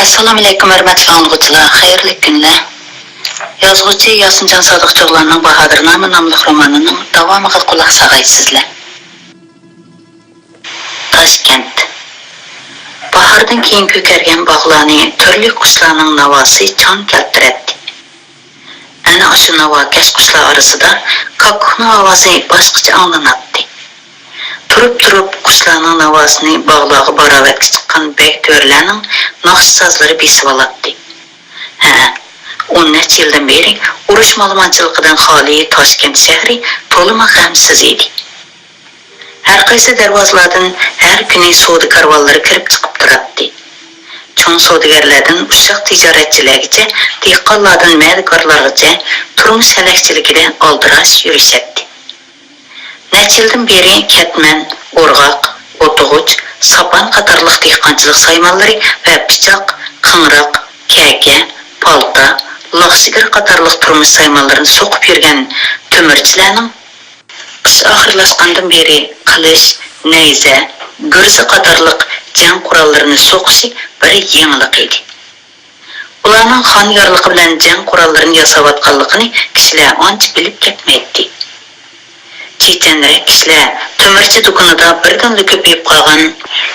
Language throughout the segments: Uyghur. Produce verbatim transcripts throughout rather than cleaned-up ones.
ئەسسالامۇئەلەيكۇم، ھۆرمەتلىك ئاڭلىغۇچىلار، خەيرلىك كۈنلەر. يازغۇچى ياسىنجان سادىق چوغلاننىڭ باھادىرنامە ناملىق رومانىنىڭ داۋامىغا قۇلاق ساغايسىزلەر. تاشكەنت. باھاردىن كېيىن كۆكەرگەن باغلارنى تۈرلۈك قۇشلارنىڭ ناۋاسى چاڭ كەلتۈرەتتى. ئەنە ئاشۇ ناۋاكەش قۇشلار ئارىسىدا كاككۇكنىڭ ئاۋازى باشقىچە ئاڭلىناتتى. تۇرۇپ-تۇرۇپ قۇشلارنىڭ ناۋاسىنى باغلارغا باراۋەتكە چىققان بەگ تۆرىلەرنىڭ ناخشا سازلىرى بېسىۋالاتتى. ھە، ئون نەچچە يىلدىن بېرى ئۇرۇش مالىمانچىلىقىدىن خالىي تاشكەنت شەھىرى تولىمۇ غەمسىز ئىدى. ھەرقايسى دەرۋازىلاردىن ھەر كۈنى سودا كارۋانلىرى كىرىپ چىقىپ تۇراتتى. چوڭ سودىگەرلەردىن ئۇششاق تىجارەتچىلەرگىچە، دېھقانلاردىن مەدىكارلارغىچە تۇرمۇش ھەلەكچىلىكىدە ئالدىراش يۈرۈشەتتى. نەچچە يىلدىن بېرى كەتمەن، ئورغاق، ئوتۇغۇچ، ساپان قاتارلىق دېھقانچىلىق سايمانلىرى ۋە پىچاق، قىڭراق، كەكە، پالتا، لاخشىگىر قاتارلىق تۇرمۇش سايمانلىرىنى سوقۇپ يۈرگەن تۆمۈرچىلەرنىڭ قىش ئاخىرلاشقاندىن بېرى قىلىچ، نەيزە، گۈرزە قاتارلىق جەڭ قوراللىرىنى سوقۇشى بىر يېڭىلىق ئىدى. ئۇلارنىڭ خان يارلىقى بىلەن جەڭ قوراللىرىنى ياساۋاتقانلىقىنى كىشىلەر ئانچە بىلىپ كەتمەيتتى. چېچەنرەك كىشىلەر تۆمۈرچى دۇكىنىدا بىردىنلا كۆپىيىپ قالغان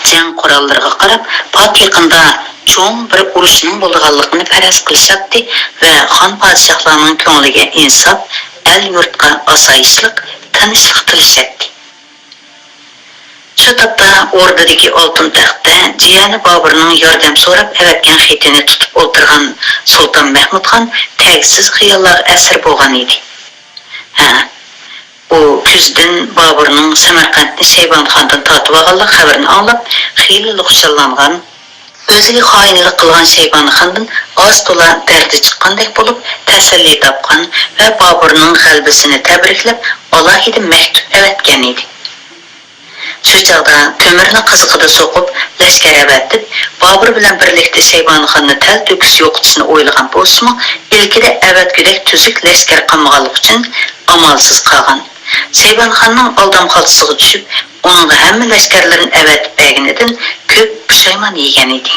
جەڭ قوراللىرىغا قاراپ، پات يېقىندا چوڭ بىر ئۇرۇشنىڭ بولىدىغانلىقىنى پەرەز قىلىشاتتى ۋە خان پادىشاھلارنىڭ كۆڭلىگە ئىنساپ، ئەل-يۇرتقا ئاسايىشلىق، تىنچلىق تىلىشەتتى. شۇ تاپتا ئوردىدىكى ئالتۇن تەختتە جىيەنى بابۇرنىڭ ياردەم سوراپ ئەۋەتكەن خېتىنى تۇتۇپ ئولتۇرغان سۇلتان مەھمۇدخان تەگسىز خىياللارغا ئەسىر بولغان ئىدى. ھە، ئۇ كۈزدىن بابۇرنىڭ سەمەرقەنتنى شەيبانىخاندىن تارتىۋالغانلىق خەۋىرىنى ئاڭلاپ، خېلىلا خۇشاللانغان. ئۆزىگە خائىنلىق قىلغان شەيبانىخاندىن ئاز تولا دەردى چىققاندەك بولۇپ، تەسەللى تاپقان ۋە بابۇرنىڭ غەلىبىسىنى تەبرىكلەپ، ئالاھىدە مەكتۇپ ئەۋەتكەن ئىدى. شۇ چاغدا تۆمۈرنى قىزىقىدا سوقۇپ، لەشكەر ئەۋەتىپ، بابۇر بىلەن بىرلىكتە شەيبانىخاننى تەلتۆكۈس يوقىتىشنى ئويلىغان بولسىمۇ، ئىلكىدە ئەۋەتكۈدەك تۈزۈك لەشكەر قالمىغانلىقى ئۈچۈن ئامالسىز قالغان. شەيبانىخاننىڭ ئالدام خالتىسىغا چۈشۈپ، ئۇنىڭغا ھەممە لەشكەرلىرىنى ئەۋەتىپ بەرگىنىدىن كۆپ پۇشايمان يېگەن ئىدى.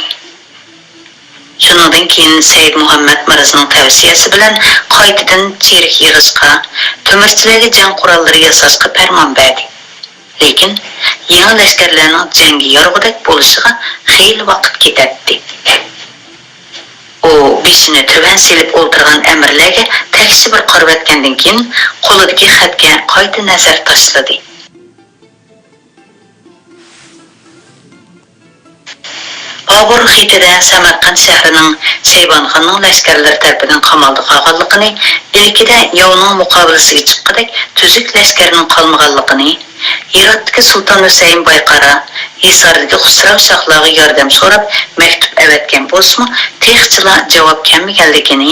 شۇنىڭدىن كېيىن سەيىد مۇھەممەد مىرزىنىڭ تەۋسىيەسى بىلەن قايتىدىن چېرىك يىغىشقا، تۆمۈرچىلەرگە جەڭ قوراللىرى ياساشقا پەرمان بەردى. لېكىن يېڭى لەشكەرلەرنىڭ جەڭگە يارىغۇدەك بولۇشىغا خېلى ۋاقىت كېتەتتى. ئۇ بېشىنى تۆۋەن سېلىپ ئولتۇرغان ئەمىرلەرگە تەكشى بىر قارىۋەتكەندىن كېيىن، قولىدىكى خەتكە قايتا نەزەر تاشلىدى. بابۇر خېتىدە سەمەرقەنت شەھىرىنىڭ شەيبانىخاننىڭ لەشكەرلىرى تەرىپىدىن قامالدا قالغانلىقىنى، ئىلكىدە ياۋنىڭ مۇقابىلىسىگە چىققۇدەك تۈزۈك لەشكەرنىڭ قالمىغانلىقىنى، ھىراتتىكى سۇلتان ھۈسەيىن بايقارا، ھىساردىكى خۇسراۋ شاھلارغا ياردەم سوراپ مەكتۇپ ئەۋەتكەن بولسىمۇ، تېخىچىلا جاۋاب كەلمىگەنلىكىنى،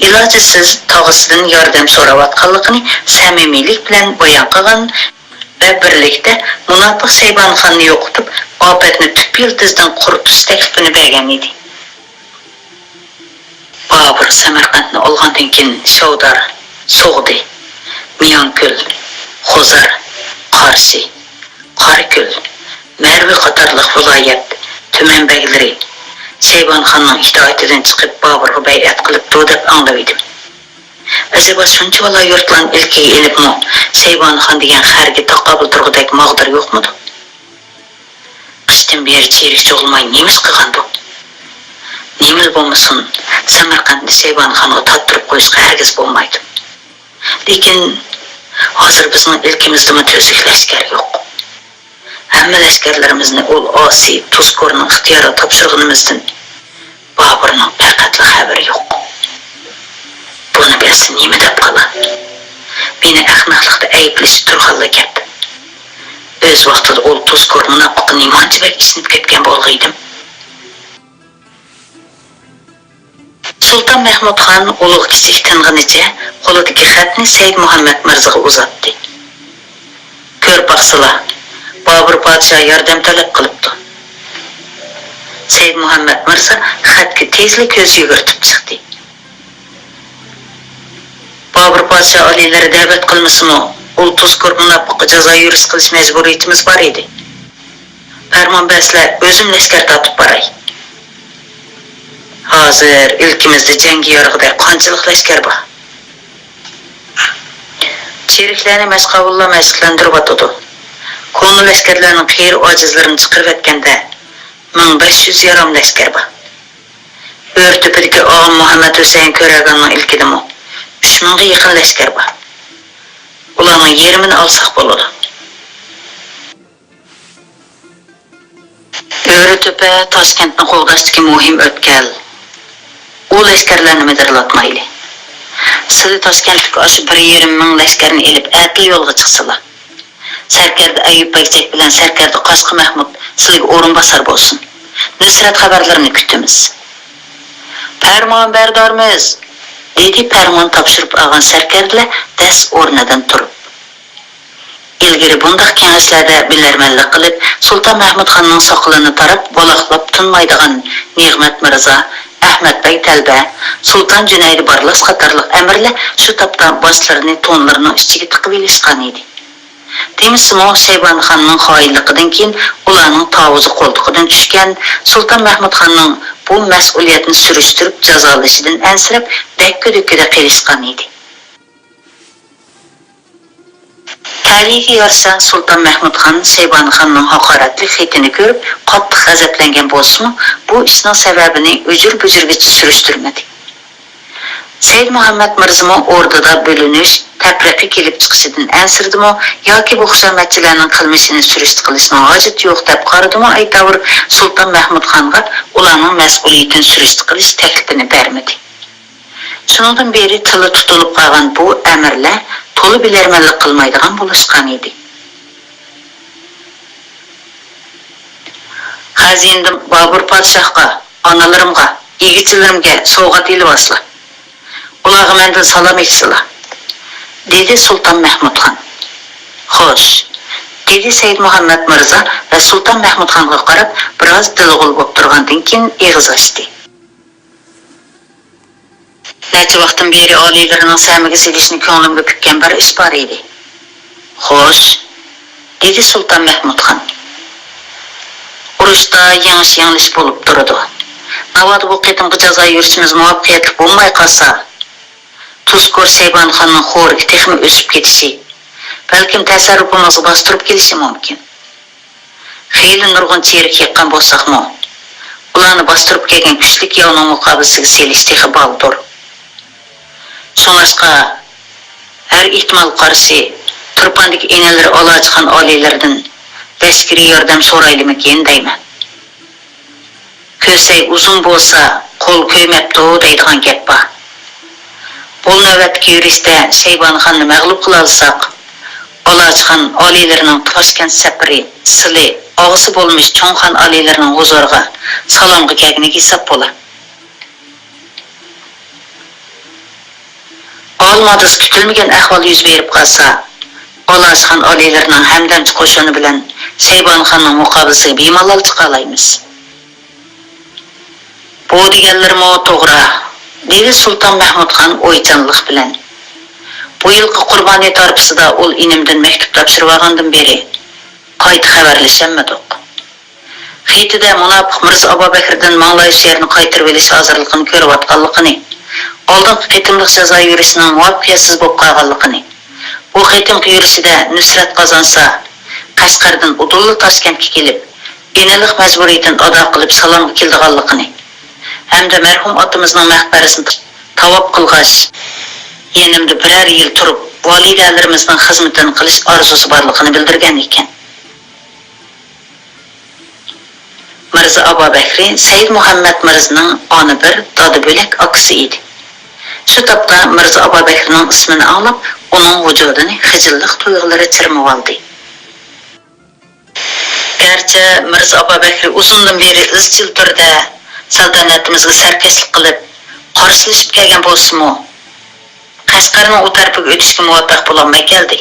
ئىلاجىسىز تاغىسىدىن ياردەم سوراۋاتقانلىقىنى سەمىمىيلىك بىلەن بايان قىلغان ۋە بىرلىكتە مۇناپىق شەيبانىخاننى يوقىتىپ، ئاپەتنى تۈپ يىلتىزىدىن قۇرۇتۇش تەكلىپىنى بەرگەن ئىدى. بابۇر سەمەرقەنتنى ئالغاندىن كېيىن شاۋدار، سوغدى، مياڭكۆل، خوزار، قارشى، قاراكۆل، مەرۋى قاتارلىق ۋىلايەت، تۈمەن بەگلىرى شەيبانىخاننىڭ ئىتائىتىدىن چىقىپ، بابۇرغا بەيئەت قىلىپتۇ دەپ ئاڭلىۋىدىم. ئەجەبا شۇنچىۋالا يۇرتلارنى ئىلكىگە ئېلىپمۇ شەيبانىخان دېگەن خەرگە تاقابىل تۇرغۇدەك ماغدۇر يوقمىدۇ؟ قىشتىن بېرى چىرىك چۇغۇلماي نېمە ئىش قىلغاندۇ؟ نېمىلا بولمىسۇن، سەمەرقەنتنى شەيبانىخانغا تاپتۇرۇپ قويۇشقا ھەرگىز بولمايدۇ. لېكىن ھازىر بىزنىڭ ئىلكىمىزدىمۇ تۈزۈك لەشكەر يوق. ھەممە لەشكەرلىرىمىزنى ئۇ ئاسىي تۇزكورنىڭ ئىختىيارىغا تاپشۇرغىنىمىزدىن بابۇرنىڭ پەقەتلا خەۋىرى يوق. بۇنى بىلسە نېمە دەپ قالا؟ مېنى ئەخمەقلىقتا ئەيىبلىشى تۇرغانلا گەپ. ئۆز ۋاقتىدا ئۇ تۇزكور مۇناپىققا نېمانچە بەك ئىشىنىپ كەتكەن بولغىيدىم. سۇلتان مەھمۇد خان ئۇلۇغ كىچىك تىنغىنىچە قولىدىكى خەتنى سەيىد مۇھەممەد مىرزىغا ئۇزاتتى. كۆرۈپ باقسىلا، بابۇر پادىشاھ ياردەم تەلەپ قىلىپتۇ. سەيىد مۇھەممەد مىرزا خەتكە تېزلا كۆز يۈگۈرتۈپ چىقتى. بابۇر پادىشاھ ئالىيلىرى دەۋەت قىلمىسىمۇ، ئۇ تۇزكور مۇناپىققا جازا يۈرۈش قىلىش مەجبۇرىيىتىمىز بار ئىدى. پەرمان بەرسىلە، ئۆزۈم لەشكەر تارتىپ باراي. ھازىر ئىلكىمىزدە جەڭگە يارىغۇدەك قانچىلىك لەشكەر بار؟ چېرىكلەرنى مەشقاۋۇللار مەشىقلەندۈرۈۋاتىدۇ. كونا لەشكەرلەرنىڭ قېرى ئاجىزلىرىنى چىقىرىۋەتكەندە، مىڭ بەش يۈز يارام لەشكەر بار. ئۆرتۆپىدىكى ئاغام مۇھەممەد ھۈسەيىن كۆرەرگاننىڭ ئىلكىدىمۇ ئۈچ مىڭغا يېقىن لەشكەر بار. ئۇلارنىڭ يېرىمىنى ئالساق بولىدۇ. بۆرىتۆپە تاشكەنتنى قوغداشتىكى مۇھىم ئۆتكەل. ئۇ لەشكەرلەرنى مىدىرلاتمايلى. سىلى تاشكەنتتىكى ئاشۇ بىر يېرىم مىڭ لەشكەرنى ئېلىپ ئەتىلا يولغا چىقسىلا. سەركەردە ئەييۇپ بەگجەك بىلەن سەركەردە قاشقا مەھمۇت سىلىگە ئورۇنباسار بولسۇن. نۇسرەت خەۋەرلىرىنى كۈتىمىز. پەرمانبەردارمىز، دېدى پەرمان تاپشۇرۇپ ئالغان سەركەردىلەر دەس ئورنىدىن تۇرۇپ. ئىلگىرى بۇنداق كېڭەشلەردە بىلەرمەنلىك قىلىپ، سۇلتان مەھمۇد خاننىڭ ساقىلىنى تاراپ، ۋالاقلاپ تىنمايدىغان نېغمەت مىرزا، ئەھمەت بەگ تەلبە، سۇلتان جۈنەيدى بارلاس قاتارلىق ئەمىرلەر شۇ تاپتا باشلىرىنى تونلىرىنىڭ ئىچىگە تىقىۋېلىشقان ئىدى. دېمىسىمۇ، شەيبانى خاننىڭ خائىنلىقىدىن كېيىن ئۇلارنىڭ تاۋۇزى قولتۇقىدىن چۈشكەن، سۇلتان مەھمۇد خاننىڭ بۇ مەسئۇلىيەتنى سۈرۈشتۈرۈپ جازالىشىدىن ئەنسىرەپ، دەككە-دۈككىدە قېلىشقان ئىدى. تەلىيىگە يارىشا، سۇلتان مەھمۇد خان شەيبانى خاننىڭ ھاقارەتلىك خېتىنى كۆرۈپ، قاتتىق غەزەپلەنگەن بولسىمۇ، بۇ ئىشنىڭ سەۋەبىنى ئۈجۈر-بۈجۈرگىچە سۈرۈشتۈرمىدى. سەيدمۇھەممەد مىرزىمۇ ئوردىدا بۆلۈنۈش، تەپرىقە كېلىپ چىقىشىدىن ئەنسىرىدىمۇ ياكى بۇ خۇشامەتچىلەرنىڭ قىلمىشىنى سۈرۈشتە قىلىشنىڭ ھاجىتى يوق دەپ قارىدىمۇ، ئەيتاۋۇر سۇلتان مەھمۇد خانغا ئۇلارنىڭ مەسئۇلىيىتىنى سۈرۈشتە قىلىش تەكلىپىنى بەرمىدى. شۇنىڭدىن بېرى تىلى تۇتۇلۇپ قالغان بۇ ئەمىرلەر تولا بىلەرمەنلىك قىلمايدىغان بولۇشقان ئىدى. خەزىنىدىن بابۇر پادىشاھقا، ئانىلىرىمغا، ئىگىچىلىرىمگە سوۋغات ئېلىۋالسىلا. ئۇلارغا مەندىن سالام ئېيتسىلا، دېدى سۇلتان مەھمۇد خان. خوش، دېدى سەيدمۇھەممەد مىرزا ۋە سۇلتان مەھمۇد خانغا قاراپ بىراز دىلغۇل بولۇپ تۇرغاندىن كېيىن ئېغىز ئاچتى. نەچچە ۋاقىتتىن بېرى ئالىيلىرىنىڭ سەمىگە سېلىشنى كۆڭلۈمگە پۈككەن بىر ئىش بار ئىدى. خوش، دېدى سۇلتان مەھمۇد خان. ئۇرۇشتا يېڭىش-يېڭىلىش بولۇپ تۇرىدۇ. ناۋادا بۇ قېتىمقى جازا يۈرۈشىمىز مۇۋەپپەقىيەتلىك بولماي قالسا، تۇزكور شەيبانى خاننىڭ خورىكى تېخىمۇ ئۆسۈپ كېتىشى، بەلكىم تەسەررۇپىمىزغا باستۇرۇپ كېلىشى مۇمكىن. خېلى نۇرغۇن چېرىك يىغقان بولساقمۇ، ئۇلارنى باستۇرۇپ كەلگەن كۈچلۈك ياۋنىڭ مۇقابىلىسىگە سېلىش تېخى بالدۇر. شۇڭلاشقا، ھەر ئېھتىمالغا قارشى، تۇرپاندىكى ئىنىلىرى ئالاچىخان ئالىيلىرىدىن لەشكىرىي ياردەم سورايلىمىكىن دەيمەن. كۆسەي ئۇزۇن بولسا، قول كۆيمەپتۇ دەيدىغان گەپ بار. بۇ نۆۋەتتىكى يۈرۈشتە شەيبانى خاننى مەغلۇپ قىلالىساق، ئالاچىخان ئالىيلىرىنىڭ تاشكەنت سەپىرى سىلى ئاغىسى بولمىش چوڭ خان ئالىيلىرىنىڭ ھۇزۇرىغا سالامغا كەلگىنىگە ھېساب بولا. ئالمادىسى كۈتۈلمىگەن ئەھۋال يۈز بېرىپ قالسا، ئالاچىخان ئالىيلىرىنىڭ ھەمدەمچى قوشۇنى بىلەن شەيبانى خاننىڭ مۇقابىلىسىگە بىمالال چىقالايمىز. بۇ دېگەنلىرىمۇ توغرا، دېدى سۇلتان مەھمۇد خان ئويچانلىق بىلەن. بۇ يىلقى قۇربان ھېيت ھارپىسىدا ئۇل ئىنىمدىن مەكتۇپ تاپشۇرۇۋالغاندىن بېرى قايتا خەۋەرلىشەلمىدۇق. خېتىدە مۇناپىق مىرزا ئابابەكرىدىن ماڭلايسۇ يەرنى قايتۇرۇۋېلىش ھازىرلىقىنى كۆرۈۋاتقانلىقىنى، ئالدىنقى قېتىملىق جازا يۈرۈشىنىڭ مۇۋەپپەقىيەتسىز بولۇپ قالغانلىقىنى، بۇ قېتىمقى يۈرۈشىدە نۇسرەت قازانسا، قەشقەردىن ئۇدۇللا تاشكەنتكە كېلىپ، ئىنىلىق مەجبۇرىيىتىنى ئادا قىلىپ سالامغا كېلىدىغانلىقىنى ھەمدە مەرھۇم ئاتىمىزنىڭ مەقبەرىسىنى تاۋاپ قىلغاچ، يېنىمدا بىرەر يىل تۇرۇپ، ۋالىدەلىرىمىزنىڭ خىزمىتىنى قىلىش ئارزۇسى بارلىقىنى بىلدۈرگەن ئىكەن. مىرزا ئابابەكرى سەيدمۇھەممەد مىرزىنىڭ ئانا بىر، دادا بۆلەك ئاكىسى ئىدى. شۇ تاپتا مىرزا ئابابەكرىنىڭ ئىسمىنى ئاڭلاپ، ئۇنىڭ ۋۇجۇدىنى خىجىللىق تۇيغۇلىرى چىرمىۋالدى. گەرچە مىرزا ئابابەكرى ئۇزۇندىن بېرى ئىزچىل تۈردە سەلتەنىتىمىزگە سەركەشلىك قىلىپ، قارشىلىشىپ كەلگەن بولسىمۇ، قەشقەرنىڭ ئۇ تەرىپىگە ئۆتۈشكە مۇۋەپپەق بولالماي كەلدى،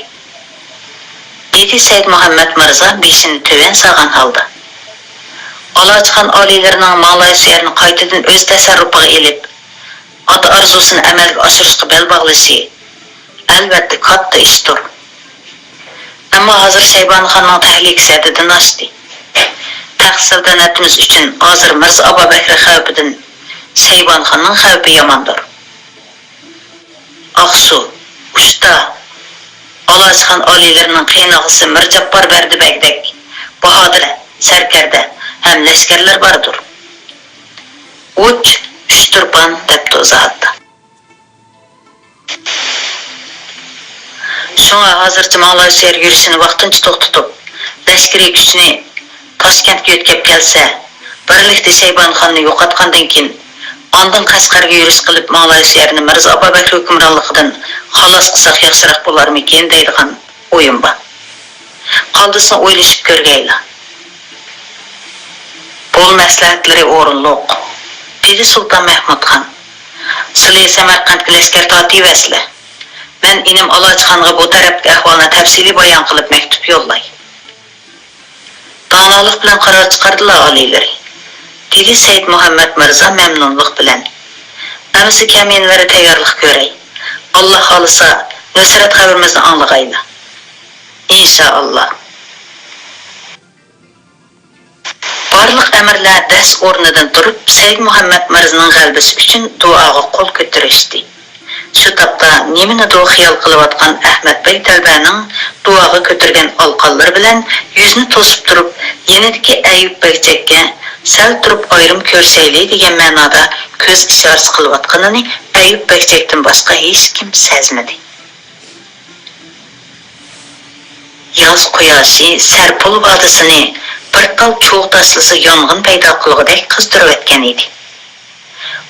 دېدى سەيدمۇھەممەد مىرزا بېشىنى تۆۋەن سالغان ھالدا. ئالاچىخان ئالىيلىرىنىڭ ماڭلايسۇ يەرنى قايتىدىن ئۆز تەسەررۇپىغا ئېلىپ، ئاتا ئارزۇسىنى ئەمەلگە ئاشۇرۇشقا بەل باغلىشى، ئەلۋەتتە، كاتتا ئىشتۇر. ئەمما ھازىر شەيبانى خاننىڭ تەھلىكىسى ھەددىدىن ئاشتى. تەخت سەلتەنىتىمىز ئۈچۈن ھازىر مىرزا ئابابەكرى خەۋپىدىن شەيبانىخاننىڭ خەۋپى ياماندۇر. ئاقسۇ، ئۇشتا، ئالاچىخان ئالىيلىرىنىڭ قېيىنئاغىسى مىرجاپپار بەردى بەگدەك باھادىر سەركەردە ھەم لەشكەرلەر باردۇر. ئۇچ، ئۈچ تۇرپان، دەپتۇ ئىزاھاتتا. شۇڭا ھازىرچە ماڭلايشەھەر يۈرۈشىنى ۋاقتىنچە توختىتىپ، لەشكىرىي كۈچنى تاشكەنتكە يۆتكەپ كەلسە، بىرلىكتە شەيبانىخاننى يوقاتقاندىن كېيىن، ئاندىن قەشقەرگە يۈرۈش قىلىپ، ماڭلايشەھەرنى مىرزا ئابابەكرى ھۆكۈمرانلىقىدىن خالاس قىلساق ياخشىراق بولارمىكىن دەيدىغان ئويۇم بار. قالدىسىنى ئويلىشىپ كۆرگەيلا. بۇ مەسلىھەتلىرى ئورۇنلۇق، دېدى سۇلتان مەھمۇدخان. سىلى سەمەرقەنتكە لەشكەر تارتىۋەرسىلە. مەن ئىنىم ئالاچىخانغا بۇ تەرەپتىكى ئەھۋالنى تەپسىلىي بايان قىلىپ مەكتۇپ يوللاي. دانالىق بىلەن قارار چىقاردىلا ئالىيلىرى، دېدى سەيىد مۇھەممەد مىرزا مەمنۇنلۇق بىلەن. ئەمىسە كەمىنىلىرى تەييارلىق كۆرەي. ئاللا خالىسا، نۇسرەت خەۋىرىمىزنى ئاڭلىغايلا. ئىنشائاللا. بارلىق ئەمىرلەر دەس ئورنىدىن تۇرۇپ، سەيىد مۇھەممەد مىرزىنىڭ غەلىبىسى ئۈچۈن دۇئاغا قول كۆتۈرۈشتى. شۇ تاپتا نېمىنىدۇر خىيال قىلىۋاتقان ئەخمەت بەگ تەلبەنىڭ دۇئاغا كۆتۈرگەن ئالقانلىرى بىلەن يۈزىنى توسۇپ تۇرۇپ، يېنىدىكى ئەييۇپ بەگچەككە، «سەل تۇرۇپ ئايرىم كۆرۈشەيلى» دېگەن مەنادا كۆز ئىشارىسى قىلىۋاتقىنىنى ئەييۇپ بەگچەكتىن باشقا ھېچكىم سەزمىدى. ياز قۇياشى سەرپۇل ۋادىسىنى بىر تال چوغ تاشلىسا يانغىن پەيدا قىلغۇدەك قىزدۇرۇۋەتكەن ئىدى.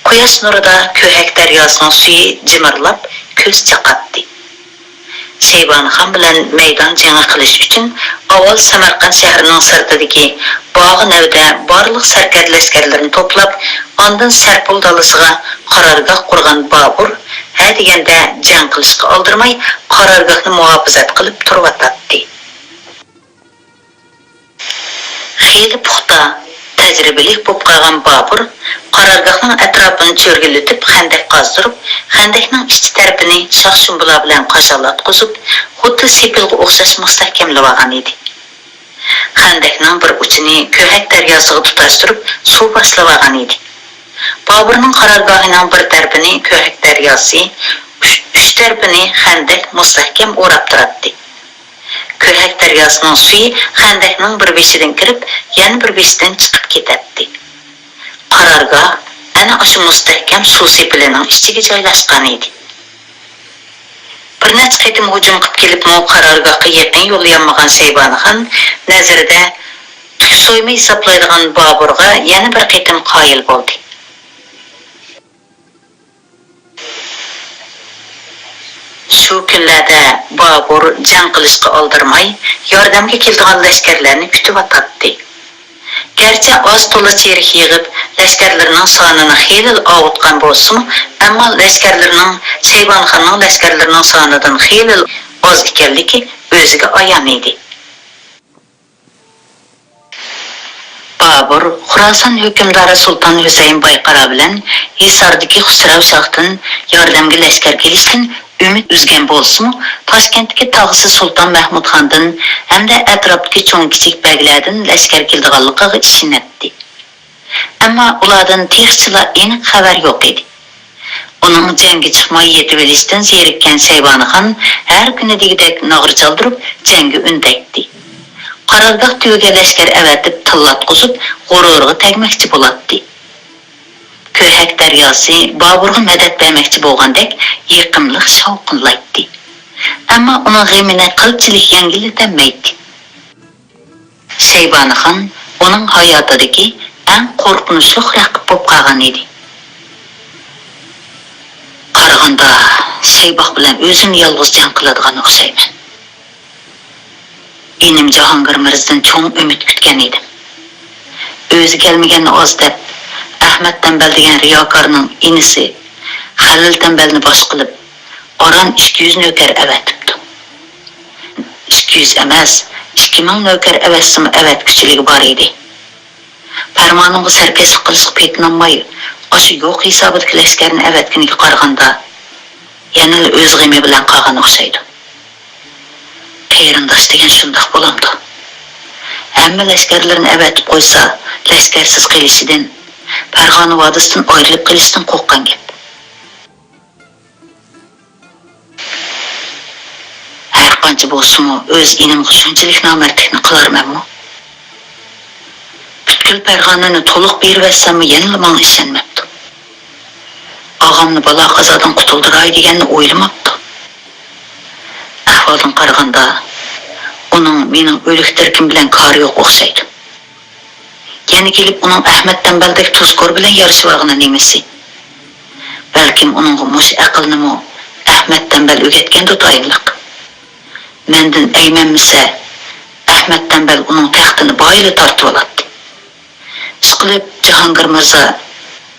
قۇياش نۇرىدا كۆھەك دەرياسىنىڭ سۈيى جىمىرلاپ كۆز چاقاتتى. شەيبانىخان بىلەن مەيدان جېڭى قىلىش ئۈچۈن ئاۋۋال سەمەرقەنت شەھىرىنىڭ سىرتىدىكى باغۇ نەۋىدە بارلىق سەركەردە لەشكەرلىرىنى توپلاپ، ئاندىن سەرپۇل دالىسىغا قارارگاھ قۇرغان بابۇر، ھە دېگەندە جەڭ قىلىشقا ئالدىرىماي، قارارگاھنى مۇھاپىزەت قىلىپ تۇرۇۋاتاتتى. خېلى پۇختا، تەجرىبىلىك بولۇپ قالغان بابۇر قارارگاھنىڭ ئەتراپىنى چۆرگۈلىتىپ خەندەك قازدۇرۇپ، خەندەكنىڭ ئىچ تەرىپىنى شاخ-شۇمبىلار بىلەن قاشالاتقۇزۇپ، خۇددى سېپىلغا ئوخشاش مۇستەھكەملىۋالغان ئىدى. خەندەكنىڭ بىر ئۇچىنى كۆھەك دەرياسىغا تۇتاشتۇرۇپ سۇ باشلىۋالغان ئىدى. بابۇرنىڭ قارارگاھىنىڭ بىر تەرىپىنى كۆھەك دەرياسى، ئۈچ، ئۈچ تەرىپىنى خەندەك مۇستەھكەم ئوراپ تۇراتتى. كۆھەك دەرياسىنىڭ سۈيى خەندەكنىڭ بىر بېشىدىن كىرىپ، يەنە بىر بېشىدىن چىقىپ كېتەتتى. قارارگاھ ئەنە ئاشۇ مۇستەھكەم سۇ سېپىلىنىڭ ئىچىگە جايلاشقان ئىدى. بىر نەچچە قېتىم ھۇجۇم قىلىپ كېلىپمۇ قارارگاھقا يېقىن يوللىيالمىغان شەيبانىخان نەزىرىدە تۈك سويما ھېسابلايدىغان بابۇرغا يەنە بىر قېتىم قايىل بولدى. شۇ كۈنلەردە بابۇر جەڭ قىلىشقا ئالدىرىماي، ياردەمگە كېلىدىغان لەشكەرلەرنى كۈتۈۋاتاتتى. گەرچە ئاز تولا چېرىك يىغىپ، لەشكەرلىرىنىڭ سانىنى خېلىلا ئاۋۇتقان بولسىمۇ، ئەمما لەشكەرلىرىنىڭ، شەيبانىخاننىڭ لەشكەرلىرىنىڭ سانىدىن خېلىلا ئاز ئىكەنلىكى ئۆزىگە ئايان ئىدى. بابۇر خۇراسان ھۆكۈمدارى سۇلتان ھۈسەيىن بايقارا بىلەن ھىساردىكى خۇسراۋ شاھتىن ياردەمگە لەشكەر كېلىشتىن ئۈمىد ئۈزگەن بولسىمۇ، تاشكەنتتىكى تاغىسى سۇلتان مەھمۇدخاندىن ھەمدە ئەتراپتىكى چوڭ-كىچىك بەگلەردىن لەشكەر كېلىدىغانلىقىغا ئىشىنەتتى. ئەمما ئۇلاردىن تېخىچىلا ئېنىق خەۋەر يوق ئىدى. ئۇنىڭ جەڭگە چىقماي يېتىۋېلىشتىن زېرىككەن شەيبانىخان ھەر كۈنى دېگۈدەك ناغرا چالدۇرۇپ، جەڭگە ئۈندەيتتى. قارارگاھ تۈۋىگە لەشكەر ئەۋەتىپ تىللاتقۇزۇپ، غۇرۇرىغا تەگمەكچى بولاتتى. كۆھەك دەرياسى بابۇرغا مەدەت بەرمەكچى بولغاندەك يېقىملىق شاۋقۇنلايتتى. ئەمما ئۇنىڭ غېمىنى قىلچىلىك يەڭگىللىتەلمەيتتى. شەيبانىخان ئۇنىڭ ھاياتىدىكى ئەڭ قورقۇنچلۇق رەقىب بولۇپ قالغان ئىدى. قارىغاندا، سەيباق بىلەن ئۆزۈم يالغۇز جەڭ قىلىدىغان ئوخشايمەن. ئىنىم جاھانگىر مىرزىدىن چوڭ ئۈمىد كۈتكەن ئىدىم. ئۆزى كەلمىگەننى ئاز دەپ، ئەخمەت تەمبەل دېگەن رىياكارنىڭ ئىنىسى خەلىل تەمبەلنى باش قىلىپ، ئاران ئىككى يۈز نۆكەر ئەۋەتىپتۇ. ئىككى يۈز ئەمەس، ئىككى مىڭ نۆكەر ئەۋەتسىمۇ ئەۋەتكۈچىلىكى بار ئىدى. پەرمانىمغا سەركەشلىك قىلىشقا پېتىنالماي، ئاشۇ يوق ھېسابىدىكى لەشكەرنى ئەۋەتكىنىگە قارىغاندا، يەنىلا ئۆز غېمى بىلەن قالغان ئوخشايدۇ. قېرىنداش دېگەن شۇنداق بولامدۇ؟ ھەممە لەشكەرلىرىنى ئەۋەتىپ قويسا، لەشكەرسىز قېلىشىدىن، پەرغانە ۋادىسىدىن ئايرىلىپ قېلىشتىن قورققان گەپ. ھەرقانچە بولسىمۇ، ئۆز ئىنىمغا شۇنچىلىك نامەردلىكنى قىلارمەنمۇ؟ پۈتكۈل پەرغانىنى تولۇق بېرىۋەتسەممۇ، يەنىلا ماڭا ئىشەنمەپتۇ. ئاغامنى بالا-قازادىن قۇتۇلدۇراي دېگەننى ئويلىماپتۇ. ئەھۋالدىن قارىغاندا، ئۇنىڭ مېنىڭ ئۆلۈك تىرىكىم بىلەن كارى يوق ئوخشايدۇ. يەنە كېلىپ ئۇنىڭ ئەخمەت تەمبەلدەك تۇزكور بىلەن يارىشىۋالغىنى نېمىسى؟ بەلكىم ئۇنىڭغا مۇشۇ ئەقىلنىمۇ ئەخمەت تەمبەل ئۆگەتكەندۇ تايىنلىق. مەندىن ئەيمەنمىسە، ئەخمەت تەمبەل ئۇنىڭ تەختىنى بايىلا تارتىۋالاتتى. ئىشقىلىپ، جاھانگىر مىرزا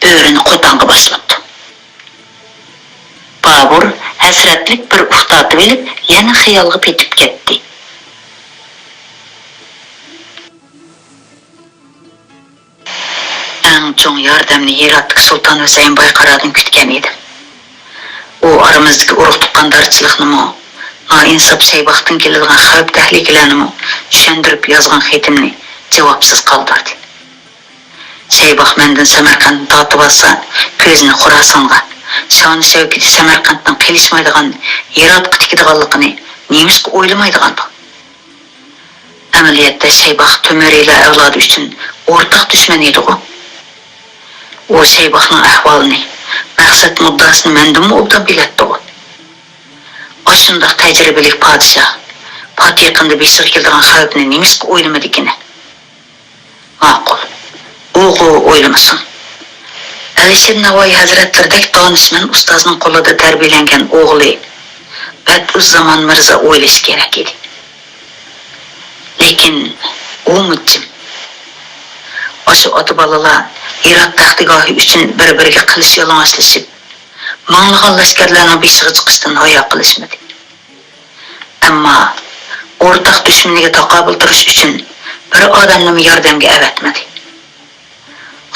بۆرىنى قوتانغا باشلاپتۇ. بابۇر ھەسرەتلىك بىر ئۇھ تارتىۋېلىپ، يەنە خىيالغا پېتىپ كەتتى. ئەڭ چوڭ ياردەمنى ھىراتتىكى سۇلتان ھۈسەيىن بايقارادىن كۈتكەن ئىدىم. ئۇ ئارىمىزدىكى ئۇرۇق-تۇغقاندارچىلىقنىمۇ، نائىنساپ شەيباختىن كېلىدىغان خەۋپ-تەھلىكىلەرنىمۇ چۈشەندۈرۈپ يازغان خېتىمنى جاۋابسىز قالدۇردى. شەيباخ مەندىن سەمەرقەنتنى تارتىۋالسا، كۆزىنى خوراسانغا، شانى-شەۋكىتى سەمەرقەنتتىن قېلىشمايدىغان ھىراتقا تىكىدىغانلىقىنى نېمىشقا ئويلىمايدىغاندۇ؟ ئەمەلىيەتتە شەيباخ تۆمۈرىيلەر ئەۋلادى ئۈچۈن ئورتاق دۈشمەن ئىدىغۇ. ئۇ شەيباخنىڭ ئەھۋالىنى، مەقسەت مۇددىئاسىنى مەندىنمۇ ئوبدان بىلەتتىغۇ. ئاشۇنداق تەجرىبىلىك پادىشاھ پات يېقىندا بېشىغا كېلىدىغان خەۋپنى نېمىشقا ئويلىمىدىكىنە؟ ماقۇل، ئۇغۇ ئويلىمىسۇن. ئەلىشىر ناۋايى ھەزرەتلىرىدەك دانىشمەن ئۇستازنىڭ قولىدا تەربىيەلەنگەن ئوغلى بەدئۇززامان مىرزا ئويلىشى كېرەك ئىدى. لېكىن ئۇمۇ جىم. ئاشۇ ئاتا-بالىلار ھىرات تەختىگاھى ئۈچۈن بىر-بىرىگە قىلىچ يالىڭاچلىشىپ، مىڭلىغان لەشكەرلەرنىڭ بېشىغا چىقىشتىن ھايا قىلىشمىدى. ئەمما ئورتاق دۈشمىنىگە تاقابىل تۇرۇش ئۈچۈن بىر ئادەمنىمۇ ياردەمگە ئەۋەتمىدى.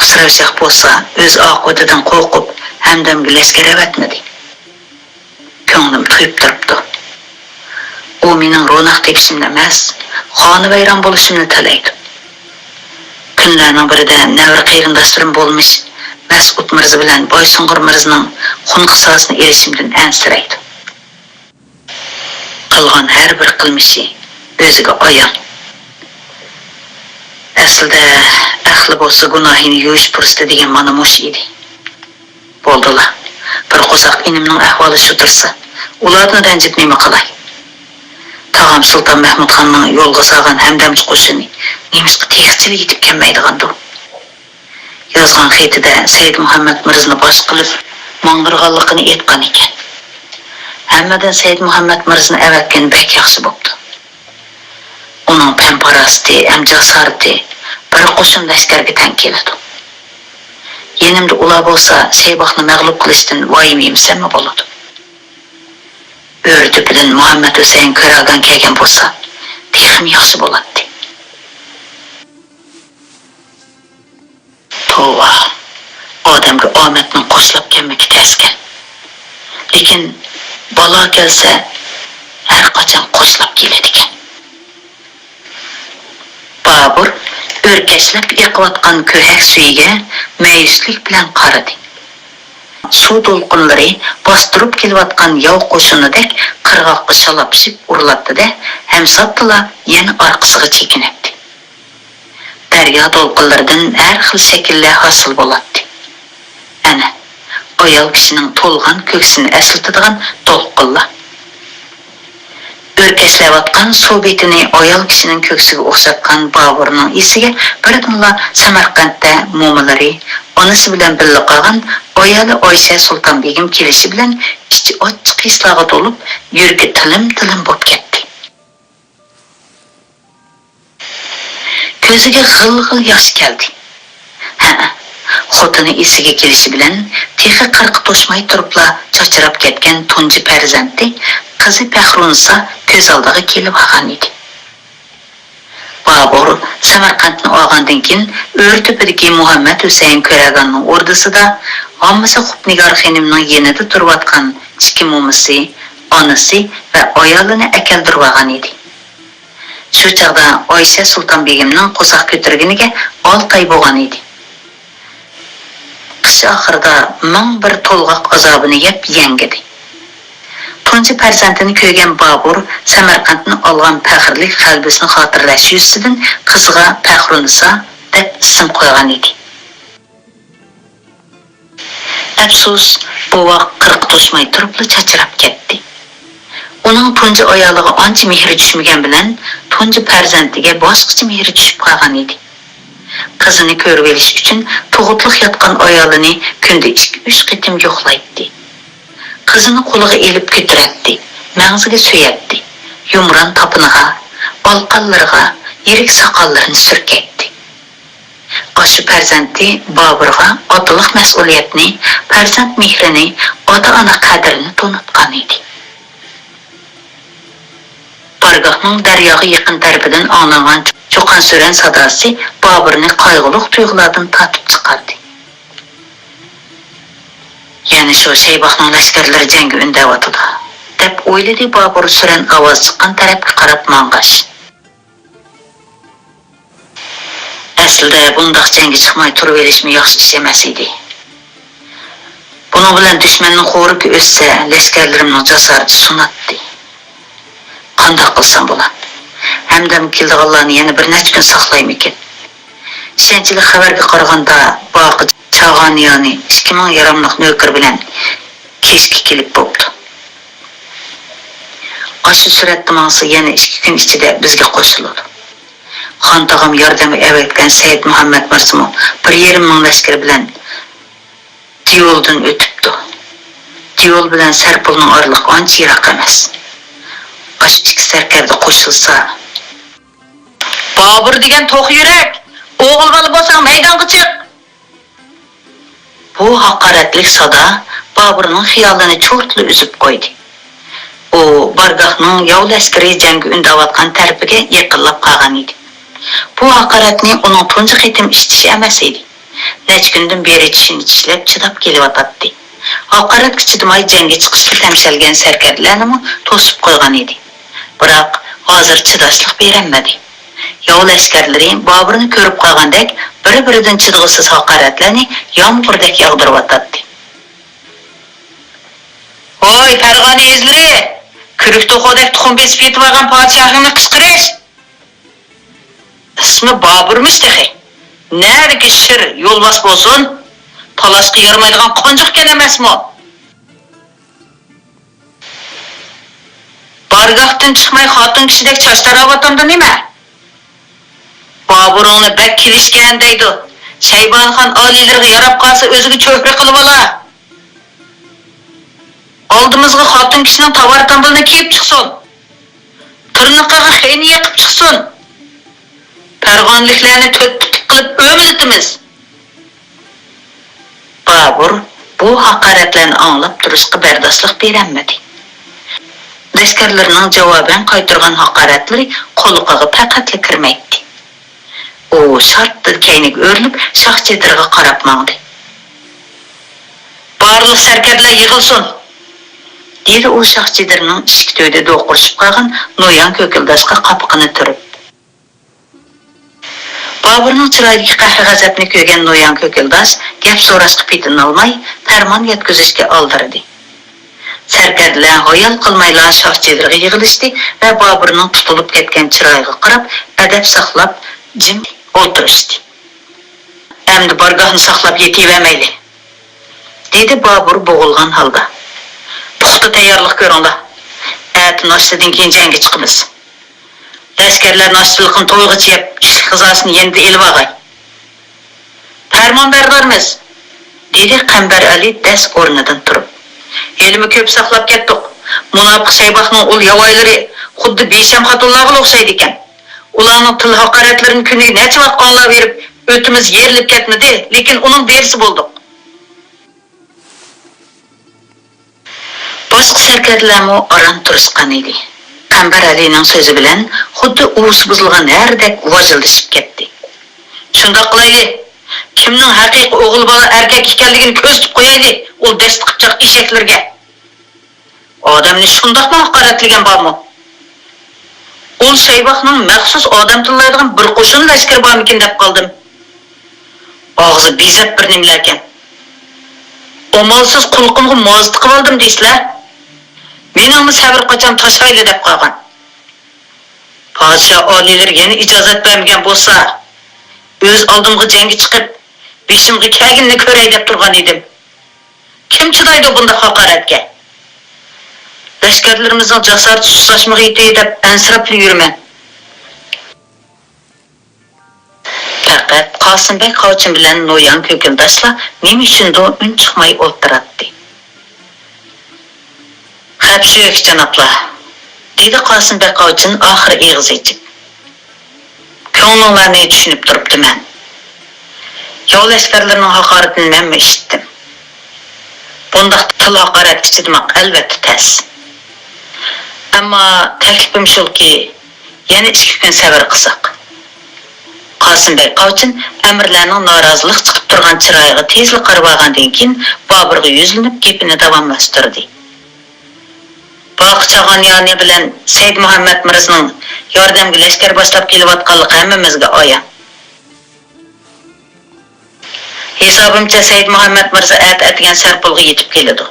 خۇسراۋ شاھ بولسا ئۆز ئاقىۋىتىدىن قورقۇپ، ھەمدەمگە لەشكەر ئەۋەتمىدى. كۆڭلۈم تويۇپ تۇرۇپتۇ. ئۇ مېنىڭ روناق تېپىشىمنى ئەمەس، خانىۋەيران بولۇشۇمنى تىلەيدۇ. كۈنلەرنىڭ بىرىدە نەۋرە قېرىنداشلىرىم بولمىش مەسئۇد مىرزا بىلەن بايسۇڭغۇر مىرزىنىڭ خۇن قىساسىنى ئېلىشىمدىن ئەنسىرەيدۇ. قىلغان ھەر بىر قىلمىشى ئۆزىگە ئايان. ئەسلىدە، ئەقلى بولسا گۇناھىنى يۇيۇش پۇرسىتى دېگەن مانا مۇشۇ ئىدى. بولدىلا، بىر قورساق ئىنىمنىڭ ئەھۋالى شۇ تۇرسا، ئۇلاردىن رەنجىپ نېمە قىلاي؟ تاغام سۇلتان مەھمۇدخاننىڭ يولغا سالغان ھەمدەمچى قوشۇنى نېمىشقا تېخىچىلا يېتىپ كەلمەيدىغاندۇ؟ يازغان خېتىدە سەيدمۇھەممەد مىرزىنى باش قىلىپ ماڭدۇرغانلىقىنى ئېيتقان ئىكەن. ھەممىدىن سەيدمۇھەممەد مىرزىنى ئەۋەتكىنى بەك ياخشى بوپتۇ. ئۇنىڭ پەم-پاراسىتى ھەم جاسارىتى بىر قوشۇن لەشكەرگە تەڭ كېلىدۇ. يېنىمدا ئۇلار بولسا شەيباخنى مەغلۇپ قىلىشتىن ۋايىمە يېمىسەممۇ بولىدۇ. بۆرە تۆپىدىن مۇھەممەد ھۈسەيىن كۆرەگان كەلگەن بولسا، تېخىمۇ ياخشى بولاتتى. توۋا، ئادەمگە ئامەتنىڭ قوشلاپ كەلمىكى تەسكەن. لېكىن بالا كەلسە، ھەر قاچان قوشلاپ كېلىدىكەن. بابۇر ئۆركەشلەپ ئېقىۋاتقان كۆھەك سۈيىگە مەيۈسلۈك بىلەن قارىدى. سۇ دولقۇنلىرى باستۇرۇپ كېلىۋاتقان ياۋ قوشۇنىدەك قىرغاققا شالاپشىپ ئۇرۇلاتتى-دە، ھەم ساپتىلا يەنە ئارقىسىغا چېكىنەتتى. دەريا دولقۇنلىرىدىن ھەر خىل شەكىللەر ھاسىل بولاتتى. ئەنە، ئايال كىشىنىڭ تولغان كۆكسىنى ئەسلىتىدىغان دولقۇنلار. ئۆركەشلەۋاتقان سۇ بېتىنى ئايال كىشىنىڭ كۆكسىگە ئوخشاتقان بابۇرنىڭ ئېسىگە بىردىنلا سەمەرقەنتتە مومىلىرى، ئانىسى بىلەن بىللە قالغان ئايالى ئايشە سۇلتان بېگىم كېلىشى بىلەن ئىچى ئاچچىق ھېسلارغا تولۇپ، يۈرىكى تىلىم-تىلىم بولۇپ كەتتى. كۆزىگە غىل-غىل ياش كەلدى. ھەئە، خوتۇنى ئېسىگە كېلىشى بىلەن تېخى قىرىقى توشماي تۇرۇپلا چاچراپ كەتكەن تۇنجى پەرزەنتى، قىزى پەخرۇننىسا كۆز ئالدىغا كېلىۋالغان ئىدى. بابۇر سەمەرقەنتنى ئالغاندىن كېيىن، ئۆرتۆپىدىكى مۇھەممەد ھۈسەيىن كۆرەگاننىڭ ئوردىسىدا ھاممىسى خۇپنىگار خېنىمنىڭ يېنىدا تۇرۇۋاتقان ئىككى مومىسى، ئانىسى ۋە ئايالىنى ئەكەلدۈرۈۋالغان ئىدى. شۇ چاغدا ئايشە سۇلتان بېگىمنىڭ قورساق كۆتۈرگىنىگە ئالتە ئاي بولغان ئىدى. ئاخىرىدا مىڭ بىر تولغاق ئازابىنى يەپ يەڭگىدى. تۇنجى پەرزەنتىنى كۆرگەن بابۇر سەمەرقەنتتىن ئالغان پەخىرلىك غەلىبىسىنى خاتىرىلەش يۈزىسىدىن قىزىغا پەخرۇننىسا دەپ ئىسىم قويغان ئىدى. ئەپسۇس، بوۋاق قىرىققا توشماي تۇرۇپلا چاچراپ كەتتى. ئۇنىڭ تۇنجى ئايالىغا ئانچە مېھرى چۈشمىگەن بىلەن، تۇنجى پەرزەنتىگە باشقىچە مېھرى چۈشۈپ قالغان ئىدى. قىزىنى كۆرۈۋېلىش ئۈچۈن تۇغۇتلۇق ياتقان ئايالىنى كۈندە ئىككى-ئۈچ قېتىم يوقلايتتى. قىزىنى قولىغا ئېلىپ كۆتۈرەتتى، مەڭزىگە سۆيەتتى، يۇمران تاپىنىغا، بالقانلىرىغا، يىرىك ساقاللىرىنى سۈركەيتتى. ئاشۇ پەرزەنتى بابۇرغا ئاتىلىق مەسئۇلىيەتنى، پەرزەنت مېھرىنى، ئاتا-ئانا قەدرىنى تونۇتقان ئىدى. بارگاھنىڭ دەرياغا يېقىن تەرىپىدىن ئاڭلانغان چوقان-سۈرەن ساداسى بابۇرنى قايغۇلۇق تۇيغۇلاردىن تارتىپ چىقاردى. يەنە شۇ شەيباخنىڭ لەشكەرلىرى جەڭگە ئۈندەۋاتىدۇ، دەپ ئويلىدى بابۇر سۈرەن ئاۋاز چىققان تەرەپكە قاراپ ماڭغاچ. ئەسلىدە بۇنداق جەڭگە چىقماي تۇرۇۋېلىشمۇ ياخشى ئىش ئەمەس ئىدى. بۇنىڭ بىلەن دۈشمەننىڭ خورىكى ئۆسسە، لەشكەرلىرىمنىڭ جاسارىتى سۇناتتى. قانداق قىلسام بولار؟ ھەمدەم كېلىدىغانلارنى يەنە بىر نەچچە كۈن ساقلايمىكىن؟ ئىشەنچلىك خەۋەرگە قارىغاندا، باقى چاغانىيانى ئىككى مىڭ ياراملىق نۆكىرى بىلەن كېچىككە كېلىپ بوپتۇ. ئاشۇ سۈرەتتە ماڭسا، يەنە ئىككى كۈن ئىچىدە بىزگە قوشۇلىدۇ. خان تاغام ياردەمگە ئەۋەتكەن سەيىد مۇھەممەد مىرزىمۇ بىر يېرىم مىڭ لەشكىرى بىلەن دېۋولدىن ئۆتۈپتۇ. دېۋول بىلەن سەرپۇلنىڭ ئارىلىقى ئانچە يىراق ئەمەس. ئاشۇ ئىككى سەركەردە قوشۇلسا. بابۇر دېگەن توخۇ يۈرەك! ئوغۇل بالا بولساڭ مەيدانغا چىق! بۇ ھاقارەتلىك سادا بابۇرنىڭ خىيالىنى چۇرتلا ئۈزۈپ قويدى. ئۇ بارگاھنىڭ ياۋ لەشكىرى جەڭگە ئۈندەۋاتقان تەرىپىگە يېقىنلاپ قالغان ئىدى. بۇ ھاقارەتنى ئۇنىڭ تۇنجى قېتىم ئىشىتىشى ئەمەس ئىدى. نەچچە كۈندىن بېرى چىشىنى چىشلەپ چىداپ كېلىۋاتاتتى. ھاقارەتكە چىدىماي جەڭگە چىقىشقا تەمشەلگەن سەركەردىلەرنىمۇ توسۇپ قويغان ئىدى. بىراق، ھازىر چىداشلىق بېرەلمىدى. ياۋ لەشكەرلىرى بابۇرنى كۆرۈپ قالغاندەك، بىر-بىرىدىن چىدىغۇسىز ھاقارەتلەرنى يامغۇردەك ياغدۇرۇۋاتاتتى. ھوي، پەرغانە يېزىلىرى! كۈرۈك توخۇدەك تۇخۇم بېسىپ يېتىۋالغان پادىشاھىڭنى قىچقىرىش! ئىسمى بابۇرمىش تېخى. نەدىكى شىر يولۋاس بولسۇن، تالاشقا يارىمايدىغان قونچۇقكەن ئەمەسمۇ؟ بارگاھتىن چىقماي، خاتۇن كىشىدەك چاچ تاراۋاتامدۇ نېمە؟ بابۇرۇڭنى بەك كېلىشكەن دەيدۇ. شەيبانىخان ئالىيلىرىغا ياراپ قالسا، ئۆزىگە چۆرە قىلىۋالار. ئالدىمىزغا خاتۇن كىشىنىڭ تاۋار تامبىلىنى كىيىپ چىقسۇن. تىرنىقىغا خېنە يېقىپ چىقسۇن. پەرغانىلىكلەرنى تۆت پۈتۈك قىلىپ ئۆمىلىتىمىز. بابۇر بۇ ھاقارەتلەرنى ئاڭلاپ تۇرۇشقا بەرداشلىق بېرەلمىدى. لەشكەرلىرىنىڭ جاۋابەن قايتۇرغان ھاقارەتلىرى قۇلىقىغا پەقەتلا كىرمەيتتى. ئۇ شارتتىن كەينىگە ئۆرۈلۈپ، شاھ چېدىرىغا قاراپ ماڭدى. بارلىق سەركەردىلەر يىغىلسۇن! دېدى ئۇ شاھ چېدىرىنىڭ ئىشىك تۈۋىدە دوقۇرۇشۇپ قالغان نويان كۆكۈلداشقا قاپىقىنى تۈرۈپ. بابۇرنىڭ چىرايىدىكى قەھرى-غەزەپنى كۆرگەن نويان كۆكۈلداش گەپ سوراشقا پېتىنالماي، پەرمان يەتكۈزۈشكە ئالدىرىدى. سەركەردىلەر ھايال قىلمايلا شاھ چېدىرىغا يىغىلىشتى ۋە بابۇرنىڭ تۇتۇلۇپ كەتكەن چىرايىغا قاراپ، ئەدەپ ساقلاپ، جىم ئولتۇرۇشتى. ئەمدى بارگاھنى ساقلاپ يېتىۋەرمەيلى، دېدى بابۇر بوغۇلغان ھالدا. پۇختا تەييارلىق كۆرۈڭلار. ئەتە ناشتىدىن كېيىن جەڭگە چىقىمىز. لەشكەرلەر ناشتىلىقىنى تويغىچە يەپ، چۈشلۈك غىزاسىنى يېنىدا ئېلىۋالغاي. پەرمانبەردارمىز، دېدى قەمبەر ئەلى دەس ئورنىدىن تۇرۇپ. ھېلىمۇ كۆپ ساقلاپ كەتتۇق. مۇناپىق شەيباخنىڭ ئۇل ياۋايلىرى خۇددى بىشەم خاتۇنلارغىلا ئوخشايدىكەن. ئۇلارنىڭ تىل ھاقارەتلىرىنى كۈنىگە نەچچە ۋاق ئاڭلاۋېرىپ، ئۆتىمىز يېرىلىپ كەتمىدى، لېكىن ئۇنىڭ بىرسى بولدۇق. باشقا سەركەردىلەرمۇ ئاران تۇرۇشقان ئىدى. قەمبەر ئەلىنىڭ سۆزى بىلەن خۇددى ئۇۋىسى بۇزۇلغان ھەردەك ۋاجىلدىشىپ كەتتى. شۇنداق قىلايلى، كىمنىڭ ھەقىقىي ئوغۇل بالا ئەركەك ئىكەنلىكىنى كۆرسىتىپ قويايلى ئۇ دەشتە قىپچاق ئېشەكلىرىگە. ئادەمنى شۇنداقمۇ ھاقارەتلىگەن بارمۇ؟ ئۇل شەيباخنىڭ مەخسۇس ئادەم تىللايدىغان بىر قوشۇن لەشكىرى بارمىكىن دەپ قالدىم. ئاغزى بېزەپ بىر نېمىلەركەن. ئامالسىز قۇلىقىمغا مازا تىقىۋالدىم دەيسىلەر. مېنىڭمۇ سەۋر قاچام تاشايلى دەپ قالغان. پادىشاھ ئالىيلىرى يەنە ئىجازەت بەرمىگەن بولسا، ئۆز ئالدىمغا جەڭگە چىقىپ، بېشىمغا كەلگىنىنى كۆرەي دەپ تۇرغان ئىدىم. كىم چىدايدۇ بۇنداق ھاقارەتكە؟ لەشكەرلىرىمىزنىڭ جاسارىتى سۇسلاشمىغىيتى دەپ ئەنسىرەپلا يۈرىمەن. پەقەت قاسىمبەگ قاۋچىن بىلەن نوياڭ كۆكۈلداشلا نېمە ئۈچۈندۇ ئۈن چىقماي ئولتۇراتتى. خەپ شۇ، جانابلار، دېدى قاسىمبەگ قاۋچىن ئاخىرى ئېغىز ئېچىپ. كۆڭلۈڭلارنى چۈشىنىپ تۇرۇپتىمەن. ياۋ لەشكەرلىرىنىڭ ھاقارىتىنى مەنمۇ ئىشىتتىم. بۇنداق تىل ھاقارەتكە چىدىماق ئەلۋەتتە تەس. ئەمما تەكلىپىم شۇكى، يەنە ئىككى كۈن سەۋر قىلساق. قاسىمبەگ قاۋچىن ئەمىرلەرنىڭ نارازىلىق چىقىپ تۇرغان چىرايىغا تېزلا قارىۋالغاندىن كېيىن، بابۇرغا يۈزلىنىپ گېپىنى داۋاملاشتۇردى. باقى چاغان يانى بىلەن سەيدمۇھەممەد مىرزىنىڭ ياردەمگە لەشكەر باشلاپ كېلىۋاتقانلىقى ھەممىمىزگە ئايان. ھېسابىمچە، سەيدمۇھەممەد مىرزا ئەتە ئەتىگەن سەرپۇلغا يېتىپ كېلىدۇ.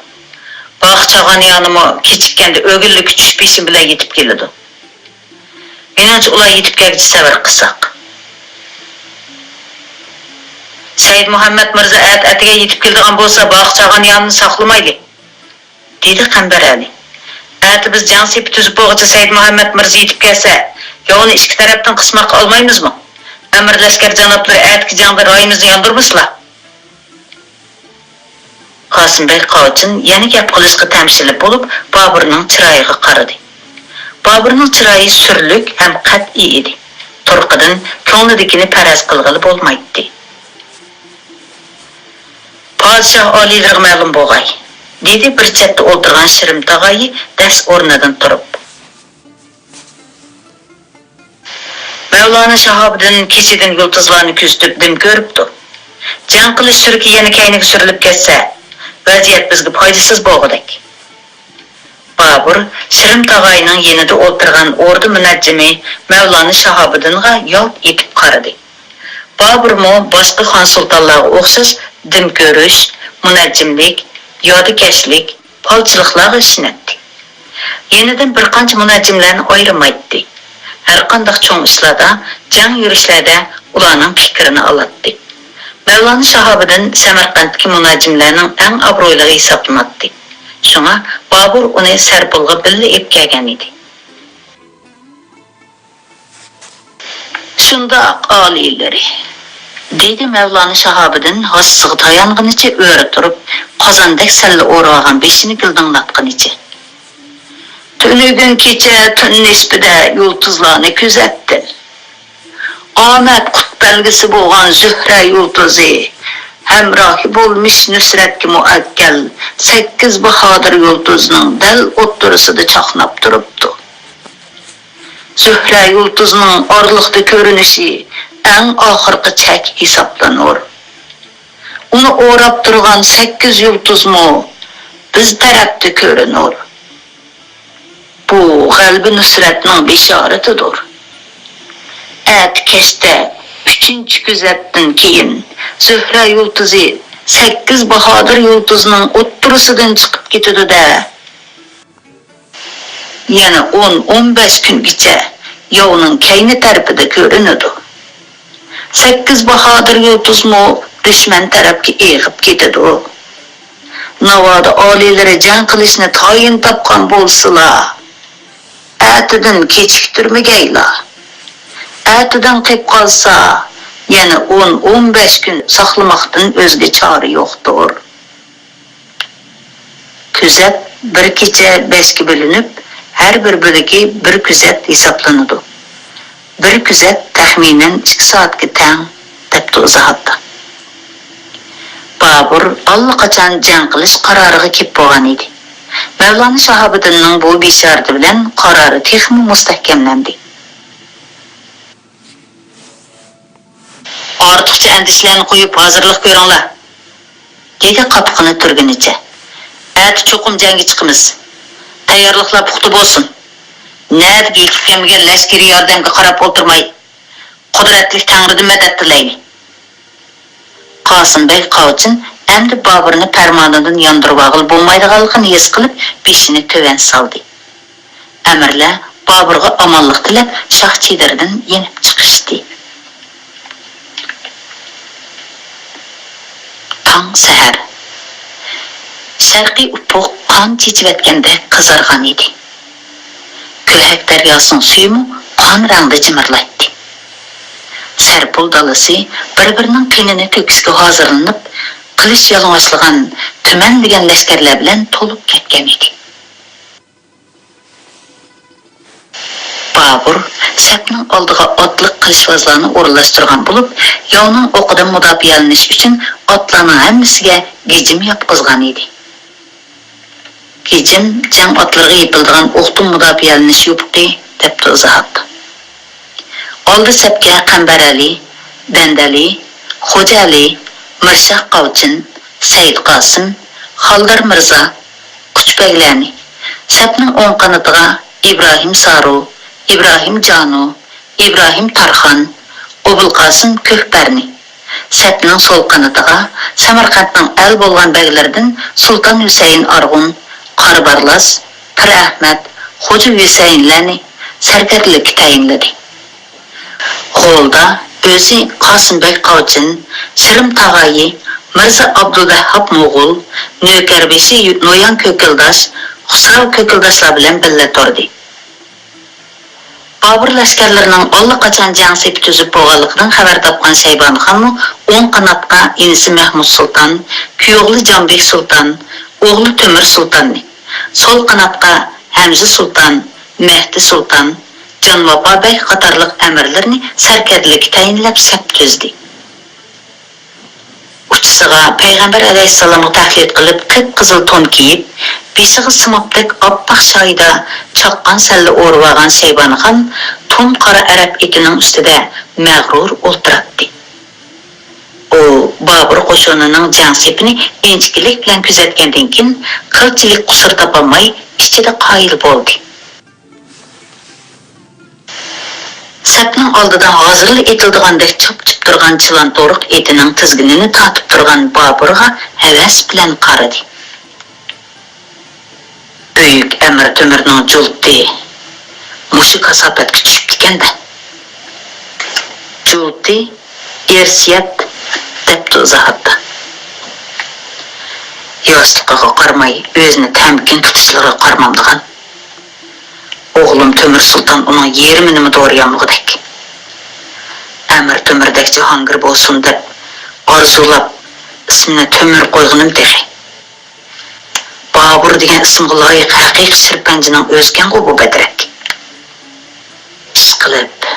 باقى چاغان يانىمۇ كېچىككەندە ئۆگۈنلۈككە چۈشۈپ بېشىم بىلەن يېتىپ كېلىدۇ. مېنىڭچە، ئۇلار يېتىپ كەلگۈچە سەۋر قىلساق. سەيدمۇھەممەد مىرزا ئەتە ئەتىگەن يېتىپ كېلىدىغان بولسا، باقى چاغان يانىنى ساقلىمايلى. دېدى قەمبەر ئەلى. ئەتە بىز جەڭ سېپى تۈزۈپ بولغۇچە سەيدمۇھەممەت مىرزا يېتىپ كەلسە، ياۋنى ئىككى تەرەپتىن قىسماققا ئالمايمىزمۇ؟ ئەمىر لەشكەر جانابلىرى ئەتىكى جەڭدە رايىمىزنى ياندۇرمىسىلا. قاسىمبەگ قاۋچىن يەنە گەپ قىلىشقا تەمشىلىپ بولۇپ، بابۇرنىڭ چىرايىغا قارىدى. بابۇرنىڭ چىرايى سۈرلۈك ھەم قەتئىي ئىدى. تۇرقىدىن كۆڭلىدىكىنى پەرەز قىلغىلى بولمايتتى. پادىشاھ ئالىيلىرىغا مەلۇم بولغاي، دېدى بىر چەتتە ئولتۇرغان شىرىم تاغايى دەس ئورنىدىن تۇرۇپ. مەۋلانا شاھابىدىن كېچىدىن يۇلتۇزلارنى كۆزىتىپ دۈم كۆرۈپتۇ. جەڭ قىلىش سۈركى يەنە كەينىگە سۈرۈلۈپ كەتسە، ۋەزىيەت بىزگە پايدىسىز بولغۇدەك. بابۇر شىرىم تاغاينىڭ يېنىدا ئولتۇرغان ئوردا مۇنەججىمى مەۋلانا شاھابىدىنغا يالت ئېتىپ قارىدى. بابۇرمۇ باشقا خان سۇلتانلارغا ئوخشاش دۈم كۆرۈش، مۇنەججىملىك، يادىكەشلىك، پالچىلىقلارغا ئىشىنەتتى. يېنىدىن بىر قانچە مۇنەججىملەرنى ئايرىمايتتى. ھەرقانداق چوڭ ئىشلاردا، جەڭ يۈرۈشلەردە ئۇلارنىڭ پىكرىنى ئالاتتى. مەۋلانا شاھابىدىن سەمەرقەنتتىكى مۇنەججىملەرنىڭ ئەڭ ئابرۇيلىرى ھېسابلىناتتى. شۇڭا بابۇر ئۇنى سەرپۇلغا بىللە ئېلىپ كەلگەن ئىدى. شۇنداق، ئالىيلىرى، دېدى مەۋلانا شاھابىدىن ھاسىسىغا تايانغىنىچە ئۆرە تۇرۇپ، قازاندەك سەللە ئورىۋالغان بېشىنى گىلدىڭلاتقىنىچە. تۈنۈگۈن كېچە تۈن نىسپىدە يۇلتۇزلارنى كۆزەتتىم. ئامەت قۇت بەلگىسى بولغان زۆھرە يۇلتۇزى ھەمراھى بولمىش نۇسرەتكە مۇئەككەل سەككىز باھادىر يۇلتۇزنىڭ دەل ئوتتۇرىسىدا چاقناپ تۇرۇپتۇ. زۆھرە يۇلتۇزنىڭ ئارىلىقتا كۆرۈنۈشى ئەڭ ئاخىرقى چەك ھېسابلىنۇر. ئۇنى ئوراپ تۇرغان سەككىز يۇلتۇزمۇ بىز تەرەپتە كۆرۈنۇر. بۇ غەلىبە نۇسرەتنىڭ بېشارىتىدۇر. ئەتە كەچتە ئۈچىنچى كۆزەتتىن كېيىن زۆھرە يۇلتۇزى سەككىز باھادىر يۇلتۇزنىڭ ئوتتۇرىسىدىن چىقىپ كېتىدۇ-دە. يەنە ئون، ئون بەش كۈنگىچە ياۋنىڭ كەينى تەرىپىدە كۆرۈنىدۇ. سەككىز باھادىر يۇلتۇزمۇ دۈشمەن تەرەپكە ئېغىپ كېتىدۇ. ناۋادا ئالىيلىرى جەڭ قىلىشنى تايىن تاپقان بولسىلا، ئەتىدىن كېچىكتۈرمىگەيلا. ئەتىدىن قېلىپ قالسا، يەنە ئون، ئون بەش كۈن ساقلىماقتىن ئۆزگە چارە يوقتۇر. كۆزەت بىر كېچە بەشكە بۆلۈنۈپ، ھەر بىر بۆلىكى بىر كۆزەت ھېسابلىنىدۇ. بىر كۆزەت تەخمىنەن ئىككى سائەتكە تەڭ، دەپتۇ ئىزاھاتتا. بابۇر ئاللىقاچان جەڭ قىلىش قارارىغا كېلىپ بولغان ئىدى. مەۋلانا شاھابىدىننىڭ بۇ بېشارىتى بىلەن قارارى تېخىمۇ مۇستەھكەملەندى. ئارتۇقچە ئەندىشىلەرنى قويۇپ، ھازىرلىق كۆرۈڭلار، دېدى قاپىقىنى تۈرگىنىچە. ئەتە چوقۇم جەڭگە چىقىمىز. تەييارلىقلار پۇختا بولسۇن. نەدىكى يېتىپ كەلمىگەن لەشكىرىي ياردەمگە قاراپ ئولتۇرماي، قۇدرەتلىك تەڭرىدىن مەدەت تىلەيلى. قاسىمبەگ قاۋچىن ئەمدى بابۇرنى پەرمانىدىن ياندۇرۇۋالغىلى بولمايدىغانلىقىنى ھېس قىلىپ، بېشىنى تۆۋەن سالدى. ئەمىرلەر بابۇرغا ئامانلىق تىلەپ، شاھ چېدىرىدىن يېنىپ چىقىشتى. تاڭ سەھەر. شەرقىي ئۇپۇق قان چېچىۋەتكەندەك قىزارغان ئىدى. كۆلھەك دەرياسىنىڭ سۈيىمۇ قان رەڭدە جىمىرلايتتى. سەرپۇل دالىسى بىر-بىرىنىڭ قېنىنى تۆكۈشكە ھازىرلىنىپ، قىلىچ يالىڭاچلىغان تۈمەنلىگەن لەشكەرلەر بىلەن تولۇپ كەتكەن ئىدى. بابۇر سەپنىڭ ئالدىغا ئاتلىق قىلىچۋازلارنى ئورۇنلاشتۇرغان بولۇپ، ياۋنىڭ ئوقىدىن مۇداپىئەلىنىش ئۈچۈن ئاتلارنىڭ ھەممىسىگە گېجىم ياپقۇزغان ئىدى. گېجىم جەڭ ئاتلىرىغا يېپىلىدىغان ئوقتىن مۇداپىئەلىنىش يوپۇقى، دەپتۇ ئىزاھاتتا. ئالدى سەپكە قەمبەرئەلى، بەندەلى، خوجائەلى، مىرشاھ قاۋچىن، سەيىد قاسىم، خالدار مىرزا، قۇچبەگلەرنى، سەپنىڭ ئوڭ قانىتىغا ئىبراھىم سارۇ، ئىبراھىم جانۇ، ئىبراھىم تارخان، ئوبۇلقاسىم كۆكبەرنى، سەپنىڭ سول قانىتىغا سەمەرقەنتنىڭ ئەل بولغان بەگلىرىدىن سۇلتان ھۈسەيىن ئارغۇن، قارا بارلاس، پىر ئەھمەت، خوجا ھۈسەيىنلەرنى سەركەردىلىككە تەيىنلىدى. غولدا ئۆزى قاسىمبەگ قاۋچىن، شىرىم تاغايى، مىرزا ئابدۇلۋەھھاب موغۇل، نۆكەربېشى نويان كۆكۈلداش، خۇسراۋ كۆكۈلداشلار بىلەن بىللە تۇردى. بابۇر لەشكەرلىرىنىڭ ئاللىقاچان جەڭ سېپى تۈزۈپ بولغانلىقىدىن خەۋەر تاپقان شەيبانى خانمۇ ئوڭ قاناتقا ئىنىسى مەھمۇد سۇلتان، كۈيئوغلى جانبېك سۇلتان، ئوغلى تۆمۈر سۇلتاننى، سول قاناتقا ھەمزە سۇلتان، مەھدى سۇلتان، جانۋاپا بەگ قاتارلىق ئەمىرلىرىنى سەركەردىلىككە تەيىنلەپ سەپ تۈزدى. ئۇچىسىغا پەيغەمبەر ئەلەيھىسسالامغا تەقلىد قىلىپ قىپقىزىل تون كىيىپ، بېشىغا سىمابتەك ئاپئاق شايىدا چاققان سەللە ئورىۋالغان شەيبانى خان تۇم قارا ئەرەب ئېتىنىڭ ئۈستىدە مەغرۇر ئولتۇراتتى. ئۇ بابۇر قوشۇنىنىڭ جەڭ سېپىنى ئىنچىكىلىك بىلەن كۆزەتكەندىن كېيىن، قىلچىلىك قۇسۇر تاپالماي، ئىچىدە قايىل بولدى. سەپنىڭ ئالدىدا ھازىرلا ئېتىلىدىغاندەك چاپچىپ تۇرغان چىلان تورۇق ئېتىنىڭ تىزگىنىنى تارتىپ تۇرغان بابۇرغا ھەۋەس بىلەن قارىدى. بۈيۈك ئەمىر تۆمۈرنىڭ جۇلتى مۇشۇ كاساپەتكە چۈشۈپتىكەن-دە. جۇلتى ئىرسىيەت، دەپتۇ ئىزاھاتتا. ياشلىقىغا قارىماي، ئۆزىنى تەمكىن تۇتۇشلىرىغا قارىمامدىغان. ئوغلۇم تۆمۈر سۇلتان ئۇنىڭ يېرىمىنىمۇ دورىيالمىغۇدەك. ئەمىر تۆمۈردەك جاھانگىر بولسۇن دەپ ئارزۇلاپ، ئىسمىنى تۆمۈر قويغىنىم تېخى. بابۇر دېگەن ئىسىمغا لايىق ھەقىقىي شىرپەنجىنىڭ ئۆزىكەنغۇ بۇ بەدرەك. ئىشقىلىپ،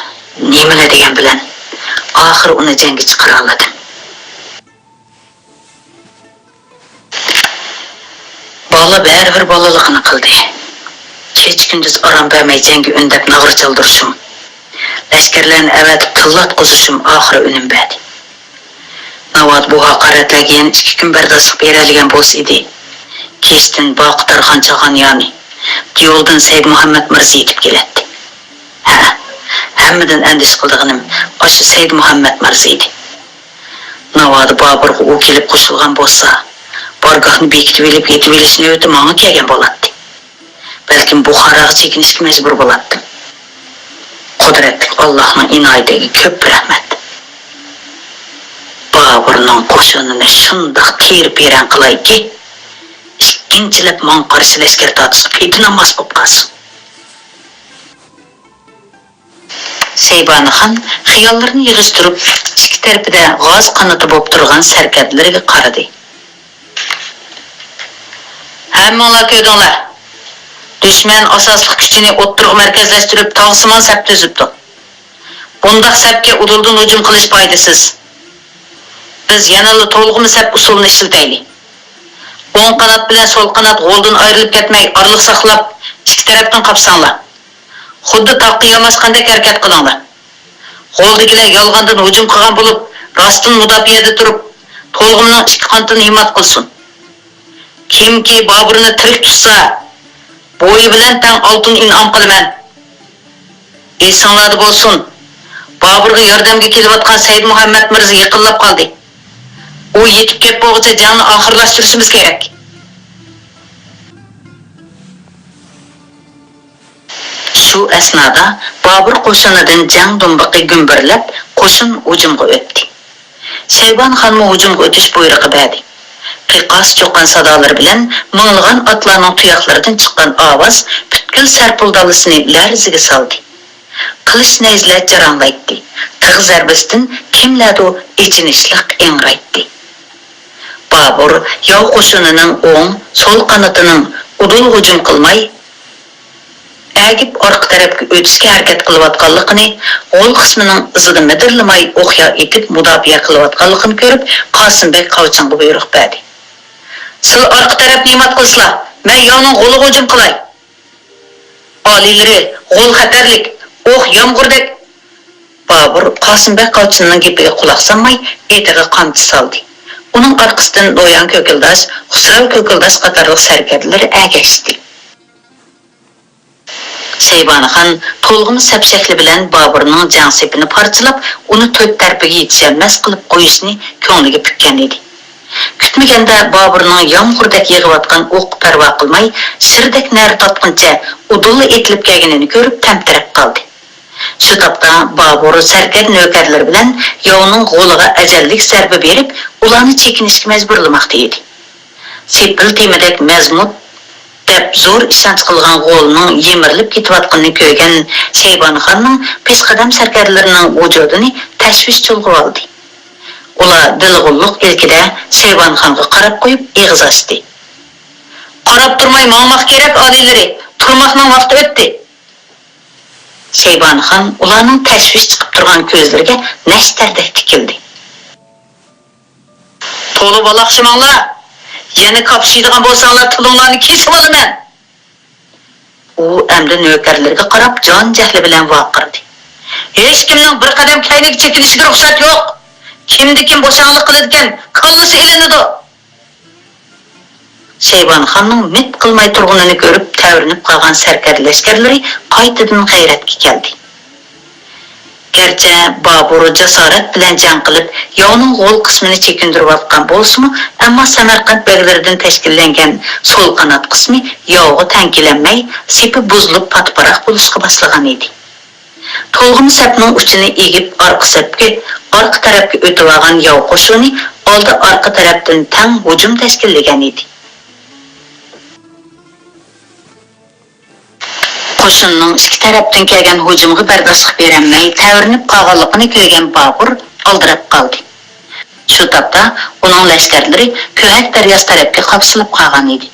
نېمىلا دېگەن بىلەن ئاخىرى ئۇنى جەڭگە چىقىرالىدىم. بالا بەرىبىر بالىلىقىنى قىلدى. كېچە-كۈندۈز ئارام بەرمەي جەڭگە ئۈندەپ ناغرا چالدۇرۇشۇم، لەشكەرلەرنى ئەۋەتىپ تىللاتقۇزۇشۇم ئاخىرى ئۈنۈم بەردى. ناۋادا بۇ ھاقارەتلەرگە يەنە ئىككى كۈن بەرداشلىق بېرەلىگەن بولسا ئىدى. كەچتىن باقى تارخان چاغانيانى، دىيولدىن سەيدمۇھەممەد مىرزا يېتىپ كېلەتتى. ھە، ھەممىدىن ئەندىشە قىلىدىغىنىم ئاشۇ سەيدمۇھەممەد مىرزا ئىدى. ناۋادا بابۇرغا ئۇ كېلىپ قوشۇلغان بولسا، بارگاھنى بېكىتىۋېلىپ يېتىۋېلىش نۆۋىتى ماڭا كەلگەن بولاتتى. بەلكىم بۇخاراغا چېكىنىشكە مەجبۇر بولاتتىم. قۇدرەتلىك ئاللاھنىڭ ئىنايىتىگە كۆپ رەھمەت. بابۇرنىڭ قوشۇنىنى شۇنداق تېرە-پېرەڭ قىلايكى، ئىككىنچىلەپ ماڭا قارشى لەشكەر تارتىشقا پېتىنالماس بولۇپ قالسۇن. شەيبانى خان خىياللىرىنى يىغىشتۇرۇپ، ئىچكى تەرىپىدە غاز قانىتى بولۇپ تۇرغان سەركەردىلىرىگە قارىدى. ھەممىڭلار كۆردۈڭلار. دۈشمەن ئاساسلىق كۈچىنى ئوتتۇرىغا مەركەزلەشتۈرۈپ، تاغ سىمان سەپ تۈزۈپتۇ. بۇنداق سەپكە ئۇدۇلدىن ھۇجۇم قىلىش پايدىسىز. بىز يەنىلا تولغىما سەپ ئۇسۇلىنى ئىشلىتەيلى. ئوڭ قانات بىلەن سول قانات غولدىن ئايرىلىپ كەتمەي، ئارىلىق ساقلاپ، ئىككى تەرەپتىن قاپساڭلار. خۇددى تاغقا ياماشقاندەك ھەرىكەت قىلىڭلار. غولدىكىلەر يالغاندىن ھۇجۇم قىلغان بولۇپ، راستتىن مۇداپىئەدە تۇرۇپ، تولغىمىنىڭ ئىككى قانىتىنى ھىمايە قىلسۇن. كىمكى بابۇرنى تىرىك تۇتسا، بويى بىلەن تەڭ ئالتۇن ئىنئام قىلىمەن. ئېسىڭلاردا بولسۇن، بابۇرغا ياردەمگە كېلىۋاتقان سەيدمۇھەممەد مىرزا يېقىنلاپ قالدى. ئۇ يېتىپ كەپ بولغۇچە جەڭنى ئاخىرلاشتۇرۇشىمىز كېرەك. شۇ ئەسنادا بابۇر قوشۇنىدىن جەڭ دۇمبىقى گۈمبۈرلەپ، قوشۇن ھۇجۇمغا ئۆتتى. شەيبان خانمۇ ھۇجۇمغا ئۆتۈش بۇيرۇقى بەردى. قىقاس چوققان سادالىرى بىلەن مىڭلىغان ئاتلارنىڭ تۇياقلىرىدىن چىققان ئاۋاز پۈتكۈل سەرپۇل دالىسىنى لەرزىگە سالدى. قىلىچ نەيزىلەر جاراڭلايتتى. تىغ زەربىسىدىن كىملەردۇر ئېچىنىشلىق ئىڭرايتتى. بابۇر ياۋ قوشۇنىنىڭ ئوڭ، سول قانىتىنىڭ ئۇدۇل ھۇجۇم قىلماي، ئەگىپ ئارقا تەرەپكە ئۆتۈشكە ھەرىكەت قىلىۋاتقانلىقىنى، غول قىسمىنىڭ ئىزىدا مىدىرلىماي ئوقيا ئېتىپ مۇداپىئە قىلىۋاتقانلىقىنى كۆرۈپ، قاسىمبېك قاۋچىڭغا بۇيرۇق بەردى. سىلەر ئارقا تەرەپنى ھىمايە قىلسىلا، مەن ياۋنىڭ غولىغا ھۇجۇم قىلاي. ئالىيلىرى، غول خەتەرلىك، ئوق يامغۇردەك. بابۇر قاسىمبېك قاۋچىنىڭ گېپىگە قۇلاق سالماي، ئېتىغا قامچا سالدى. ئۇنىڭ ئارقىسىدىن نويان كۆكۈلداش، خۇسراۋ كۆكۈلداش قاتارلىق سەركەردىلەر ئەگەشتى. شەيبانىخان تولغىما سەپشەكلى بىلەن بابۇرنىڭ جەڭ سېپىنى پارچىلاپ، ئۇنى تۆت تەرىپىگە يېتىشەلمەس قىلىپ قويۇشنى كۆڭلىگە پۈككەن ئىدى. كۈتمىگەندە بابۇرنىڭ يامغۇردەك يېغىۋاتقان ئوققا پەرۋا قىلماي، شىردەك نەرە تارتقىنىچە ئۇدۇللا ئېتىلىپ كەلگىنىنى كۆرۈپ تەمتىرەپ قالدى. شۇ تاپتا بابۇر سەركەردە نۆكەرلىرى بىلەن ياۋنىڭ غولىغا ئەجەللىك زەربە بېرىپ، ئۇلارنى چېكىنىشكە مەجبۇرلىماقتا ئىدى. سېپىل تېمىدەك مەزمۇت دەپ زور ئىشەنچ قىلغان غولنىڭ يىمىرىلىپ كېتىۋاتقىنىنى كۆرگەن شەيبانىخاننىڭ پېشقەدەم سەركەردىلىرىنىڭ ۋۇجۇدىنى تەشۋىش چۇلغىۋالدى. ئۇلار دىلغۇللۇق ئىلكىدە شەيبانىخانغا قاراپ قويۇپ ئېغىز ئاچتى. قاراپ تۇرماي ماڭماق كېرەك، ئالىيلىرى، تۇرماقنىڭ ۋاقتى ئۆتتى. شەيبانىخان ئۇلارنىڭ تەشۋىش چىقىپ تۇرغان كۆزلىرىگە نەشتەردەك تىكىلدى. تولا بالاقشىماڭلار! يەنە كاپشىيدىغان بولساڭلار تىلىڭلارنى كېسىۋالىمەن! ئۇ ئەمدى نۆكەرلىرىگە قاراپ جان-جەھلى بىلەن ۋارقىرىدى. ھېچكىمنىڭ بىر قەدەم كەينىگە چېكىنىشىگە رۇخسەت يوق! كىمدە كىم بوشاڭلىق قىلىدىكەن، كاللىسى ئېلىنىدۇ! شەيبانىخاننىڭ مىت قىلماي تۇرغىنىنى كۆرۈپ تەۋرىنىپ قالغان سەركەردە لەشكەرلىرى قايتىدىن غەيرەتكە كەلدى. گەرچە بابۇر جاسارەت بىلەن جەڭ قىلىپ، ياۋنىڭ غول قىسمىنى چېكىندۈرۈۋاتقان بولسىمۇ، ئەمما سەمەرقەنت بەگلىرىدىن تەشكىللەنگەن سول قانات قىسمى ياۋغا تەڭ كېلەلمەي، سېپى بۇزۇلۇپ پاتىپاراق بولۇشقا باشلىغان ئىدى. تولغىما سەپنىڭ ئۇچىنى ئېگىپ ئارقا سەپكە، ئارقا تەرەپكە ئۆتۈۋالغان ياۋ قوشۇنى ئالدى ئارقا تەرەپتىن تەڭ ھۇجۇم تەشكىللىگەن ئىدى. قوشۇننىڭ ئىككى تەرەپتىن كەلگەن ھۇجۇمغا بەرداشلىق بېرەلمەي تەۋرىنىپ قالغانلىقىنى كۆرگەن بابۇر ئالدىراپ قالدى. شۇ تاپتا ئۇنىڭ لەشكەرلىرى كۆھەك دەرياسى تەرەپكە قاپسىلىپ قالغان ئىدى.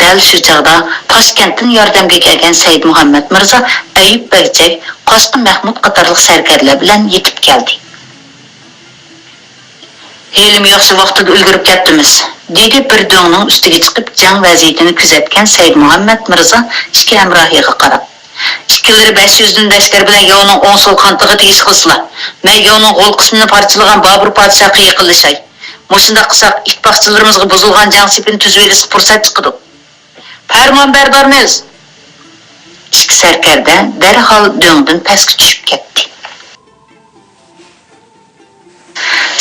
دەل شۇ چاغدا تاشكەنتتىن ياردەمگە كەلگەن سەيدمۇھەممەت مىرزا، ئەييۇپ بەگچەك، قاسقا مەھمۇت قاتارلىق سەركەردىلەر بىلەن يېتىپ كەلدى. ھېلىمۇ ياخشى ۋاقتىدا ئۈلگۈرۈپ كەپتىمىز، دېدى بىر دۆڭنىڭ ئۈستىگە چىقىپ جەڭ ۋەزىيىتىنى كۆزەتكەن سەيدمۇھەممەت مىرزا ئىككى ھەمراھىغا قاراپ، ئىككىلىرى بەش يۈزدىن لەشكەر بىلەن ياۋنىڭ ئوڭ سول قانىتىغا تېگىش قىلسىلا، مەن ياۋنىڭ غول قىسمىنى پارچىلىغان بابۇر پادىشاھقا يېقىنلىشاي. مۇشۇنداق قىلساق، ئىتتىپاقچىلىرىمىزغا بۇزۇلغان جەڭ سېپىنى تۈزۈۋېلىشقا پۇرسەت چىقىدۇ. پەرمان بەردارمىز! ئىككى سەركەردە دەرھال دۆڭدىن پەسكە چۈشۈپ كەتتى.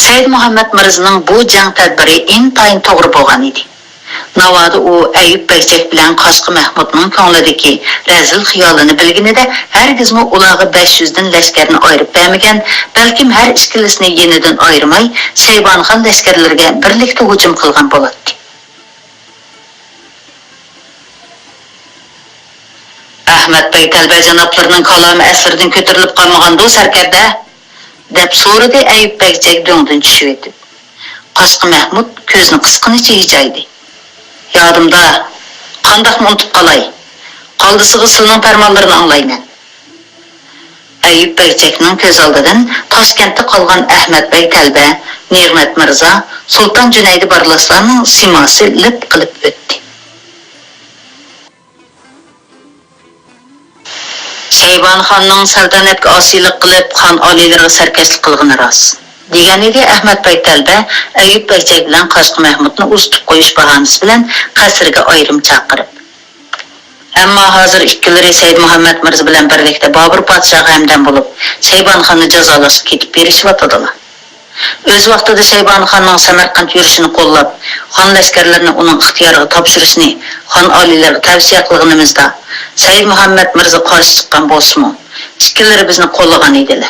سەيدمۇھەممەت مىرزىنىڭ بۇ جەڭ تەدبىرى ئىنتايىن توغرا بولغان ئىدى. ناۋادا ئۇ ئەييۇپ بەگچەك بىلەن قاسقا مەھمۇتنىڭ كۆڭلىدىكى رەزىل خىيالىنى بىلگىنىدە، ھەرگىزمۇ ئۇلارغا بەش يۈزدىن لەشكەرنى ئايرىپ بەرمىگەن، بەلكىم ھەر ئىككىلىسىنى يېنىدىن ئايرىماي، شەيبانىخان لەشكەرلىرىگە بىرلىكتە ھۇجۇم قىلغان بولاتتى. ئەخمەت بەگ تەلبە جانابلىرىنىڭ كالامى ئەسلىرىدىن كۆتۈرۈلۈپ قالمىغاندۇ، سەركەردە؟ دەپ سورىدى ئەييۇپ بەگچەك دۆڭدىن چۈشۈۋېتىپ. قاسقا مەھمۇت كۆزىنى قىسقىنىچە ھىجايدى. يادىمدا، قانداقمۇ ئۇنتۇپ قالاي؟ قالدىسىغا سىلىنىڭ پەرمانلىرىنى ئاڭلايمەن. ئەييۇپ بەگچەكنىڭ كۆز ئالدىدىن تاشكەنتتە قالغان ئەخمەت بەگ تەلبە، نېغمەت مىرزا، سۇلتان جۈنەيدى بارلاشلارنىڭ سىيماسى لىپ قىلىپ ئۆتتى. شەيبانىخاننىڭ سەلتەنەتكە ئاسىيلىق قىلىپ، خان ئالىيلىرىغا سەركەشلىك قىلغىنى راست، دېگەنىدى ئەخمەت بەگ تەلبە ئەييۇپ بەگچەك بىلەن قاسقا مەھمۇتنى ئۇزىتىپ قويۇش باھانىسى بىلەن قەسىرگە ئايرىم چاقىرىپ. ئەمما ھازىر ئىككىلىرى سەيدمۇھەممەت مىرزا بىلەن بىرلىكتە بابۇر پادىشاھقا ھەمدەم بولۇپ، شەيبانىخاننى جازالاشقا كېتىپ بېرىشىۋاتىدىلا. ئۆز ۋاقتىدا شەيبانى خاننىڭ سەمەرقەنت يۈرۈشىنى قوللاپ، خان لەشكەرلىرىنى ئۇنىڭ ئىختىيارىغا تاپشۇرۇشنى خان ئالىيلىرىغا تەۋسىيە قىلغىنىمىزدا، سەيدمۇھەممەد مىرزا قارشى چىققان بولسىمۇ، ئىككىلىرى بىزنى قوللىغان ئىدىلە.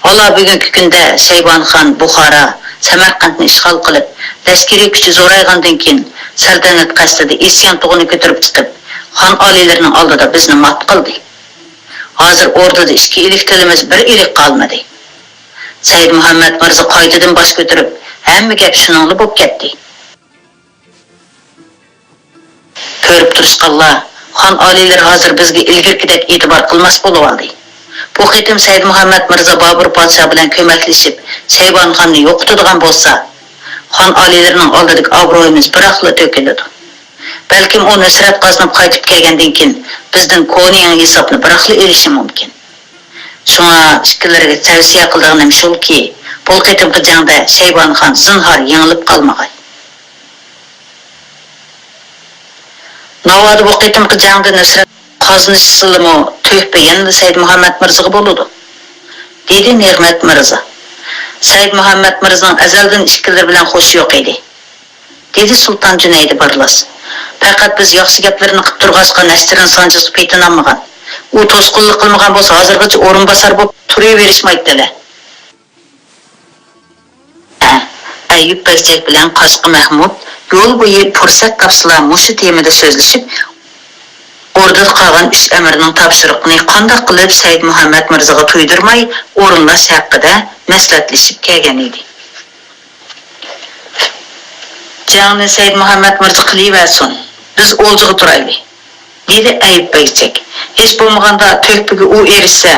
ھالا بۈگۈنكى كۈندە شەيبانى خان بۇخارا، سەمەرقەنتنى ئىشغال قىلىپ، لەشكىرىي كۈچى زورايغاندىن كېيىن، سەلتەنەت قەستىدە ئىسيان تۇغىنى كۆتۈرۈپ چىقىپ، خان ئالىيلىرىنىڭ ئالدىدا بىزنى مات قىلدى. ھازىر ئوردىدا ئىككى ئىلىك تىلىمىز بىر ئىلىك قالمىدى. سەيدمۇھەممەد مىرزا قايتىدىن باش كۆتۈرۈپ، ھەممە گەپ شۇنىڭلا بوپ كەتتى. كۆرۈپ تۇرۇشقانلار، خان ئالىيلىرى ھازىر بىزگە ئىلگىرىكىدەك ئېتىبار قىلماس بولۇۋالدى. بۇ قېتىم سەيدمۇھەممەد مىرزا بابۇر پادىشاھ بىلەن كۆمەكلىشىپ، شەيبانى خاننى يوقىتىدىغان بولسا، خان ئالىيلىرىنىڭ ئالدىدىكى ئابرۇيىمىز بىراقلا تۆكۈلىدۇ. بەلكىم ئۇ نۇسرەت قازىنىپ قايتىپ كەلگەندىن كېيىن بىزدىن كونا يېڭى ھېسابنى بىراقلا ئېلىشى مۇمكىن. شۇڭا ئىككىلىرىگە تەۋسىيە قىلىدىغىنىم شۇكى، بۇ قېتىمقى جەڭدە شەيبانى خان زىنھار يېڭىلىپ قالمىغاي. ناۋادا بۇ قېتىمقى جەڭدە نۇسرەت قازىنىشسىلىمۇ، تۆھپە يەنىلا سەيدمۇھەممەد مىرزىغا بولىدۇ، دېدى نېغمەت مىرزا. سەيدمۇھەممەد مىرزىنىڭ ئەزەلدىن ئىككىلىرى بىلەن خوشى يوق ئىدى، دېدى سۇلتان جۈنەيدى بارلاس. پەقەت بىز ياخشى گەپلىرىنى قىپ تۇرغاچقا نەشتىرىن سانجىسقا پېتىنالمىغان. ئۇ توسقۇنلۇق قىلمىغان بولسا، ھازىرغىچە ئورۇنباسار بولۇپ تۇرۇۋېرىشمايتتىلە. ئەييۇپ بەگچەك بىلەن قاشقا مەھمۇد يول بويى پۇرسەت تاپسىلا مۇشۇ تېمىدا سۆزلىشىپ، ئوردىدا قالغان ئۈچ ئەمىرنىڭ تاپشۇرۇقىنى قانداق قىلىپ سەيدمۇھەممەد مىرزىغا تۇيدۇرماي ئورۇنلاش ھەققىدە مەسلىھەتلىشىپ كەلگەن ئىدى. جەڭنى سەيدمۇھەممەد مىرزا قىلىۋەرسۇن، بىز ئولجىغا تۇرايلى، دېدى ئەييۇپ بەگچەك. ھېچ بولمىغاندا تۆھپىگە ئۇ ئېرىشسە،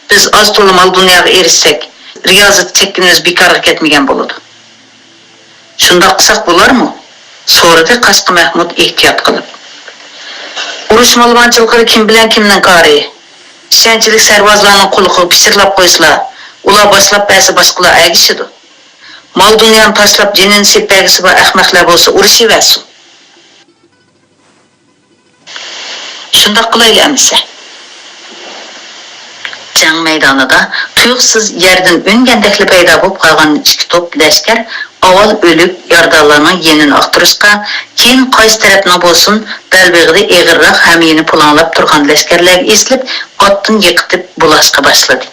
بىز ئاز تولا مال-دۇنياغا ئېرىشسەك، رىيازەت چەككىنىمىز بىكارغا كەتمىگەن بولىدۇ. شۇنداق قىلساق بولارمۇ؟ سورىدى قاشقا مەھمۇد ئېھتىيات قىلىپ. ئۇرۇش مالىمانچىلىقىدا كىم بىلەن كىمنىڭ كارى؟ ئىشەنچلىك سەرۋازلارنىڭ قۇلىقىغا پىچىرلاپ قويسىلا، ئۇلار باشلاپ بەرسە باشقىلار ئەگىشىدۇ. مال-دۇنيانى تاشلاپ جېنىنى سېتىپ بەرگۈسى بار ئەخمەقلەر بولسا ئۇرۇشۇۋەرسۇن. شۇنداق قىلايلى ئەمىسە. جەڭ مەيدانىدا تۇيۇقسىز يەردىن ئۈنگەندەكلا پەيدا بولۇپ قالغان ئىككى توپ لەشكەر ئاۋۋال ئۆلۈك يارىدارلارنىڭ يېنىنى ئاختۇرۇشقا، كېيىن قايسى تەرەپنىڭ بولسۇن بەلبېغىدا ئېغىرراق ھەميىنى پۇلاڭلاپ تۇرغان لەشكەرلەرگە ئېسىلىپ، ئاتتىن يىقىتىپ بۇلاشقا باشلىدى.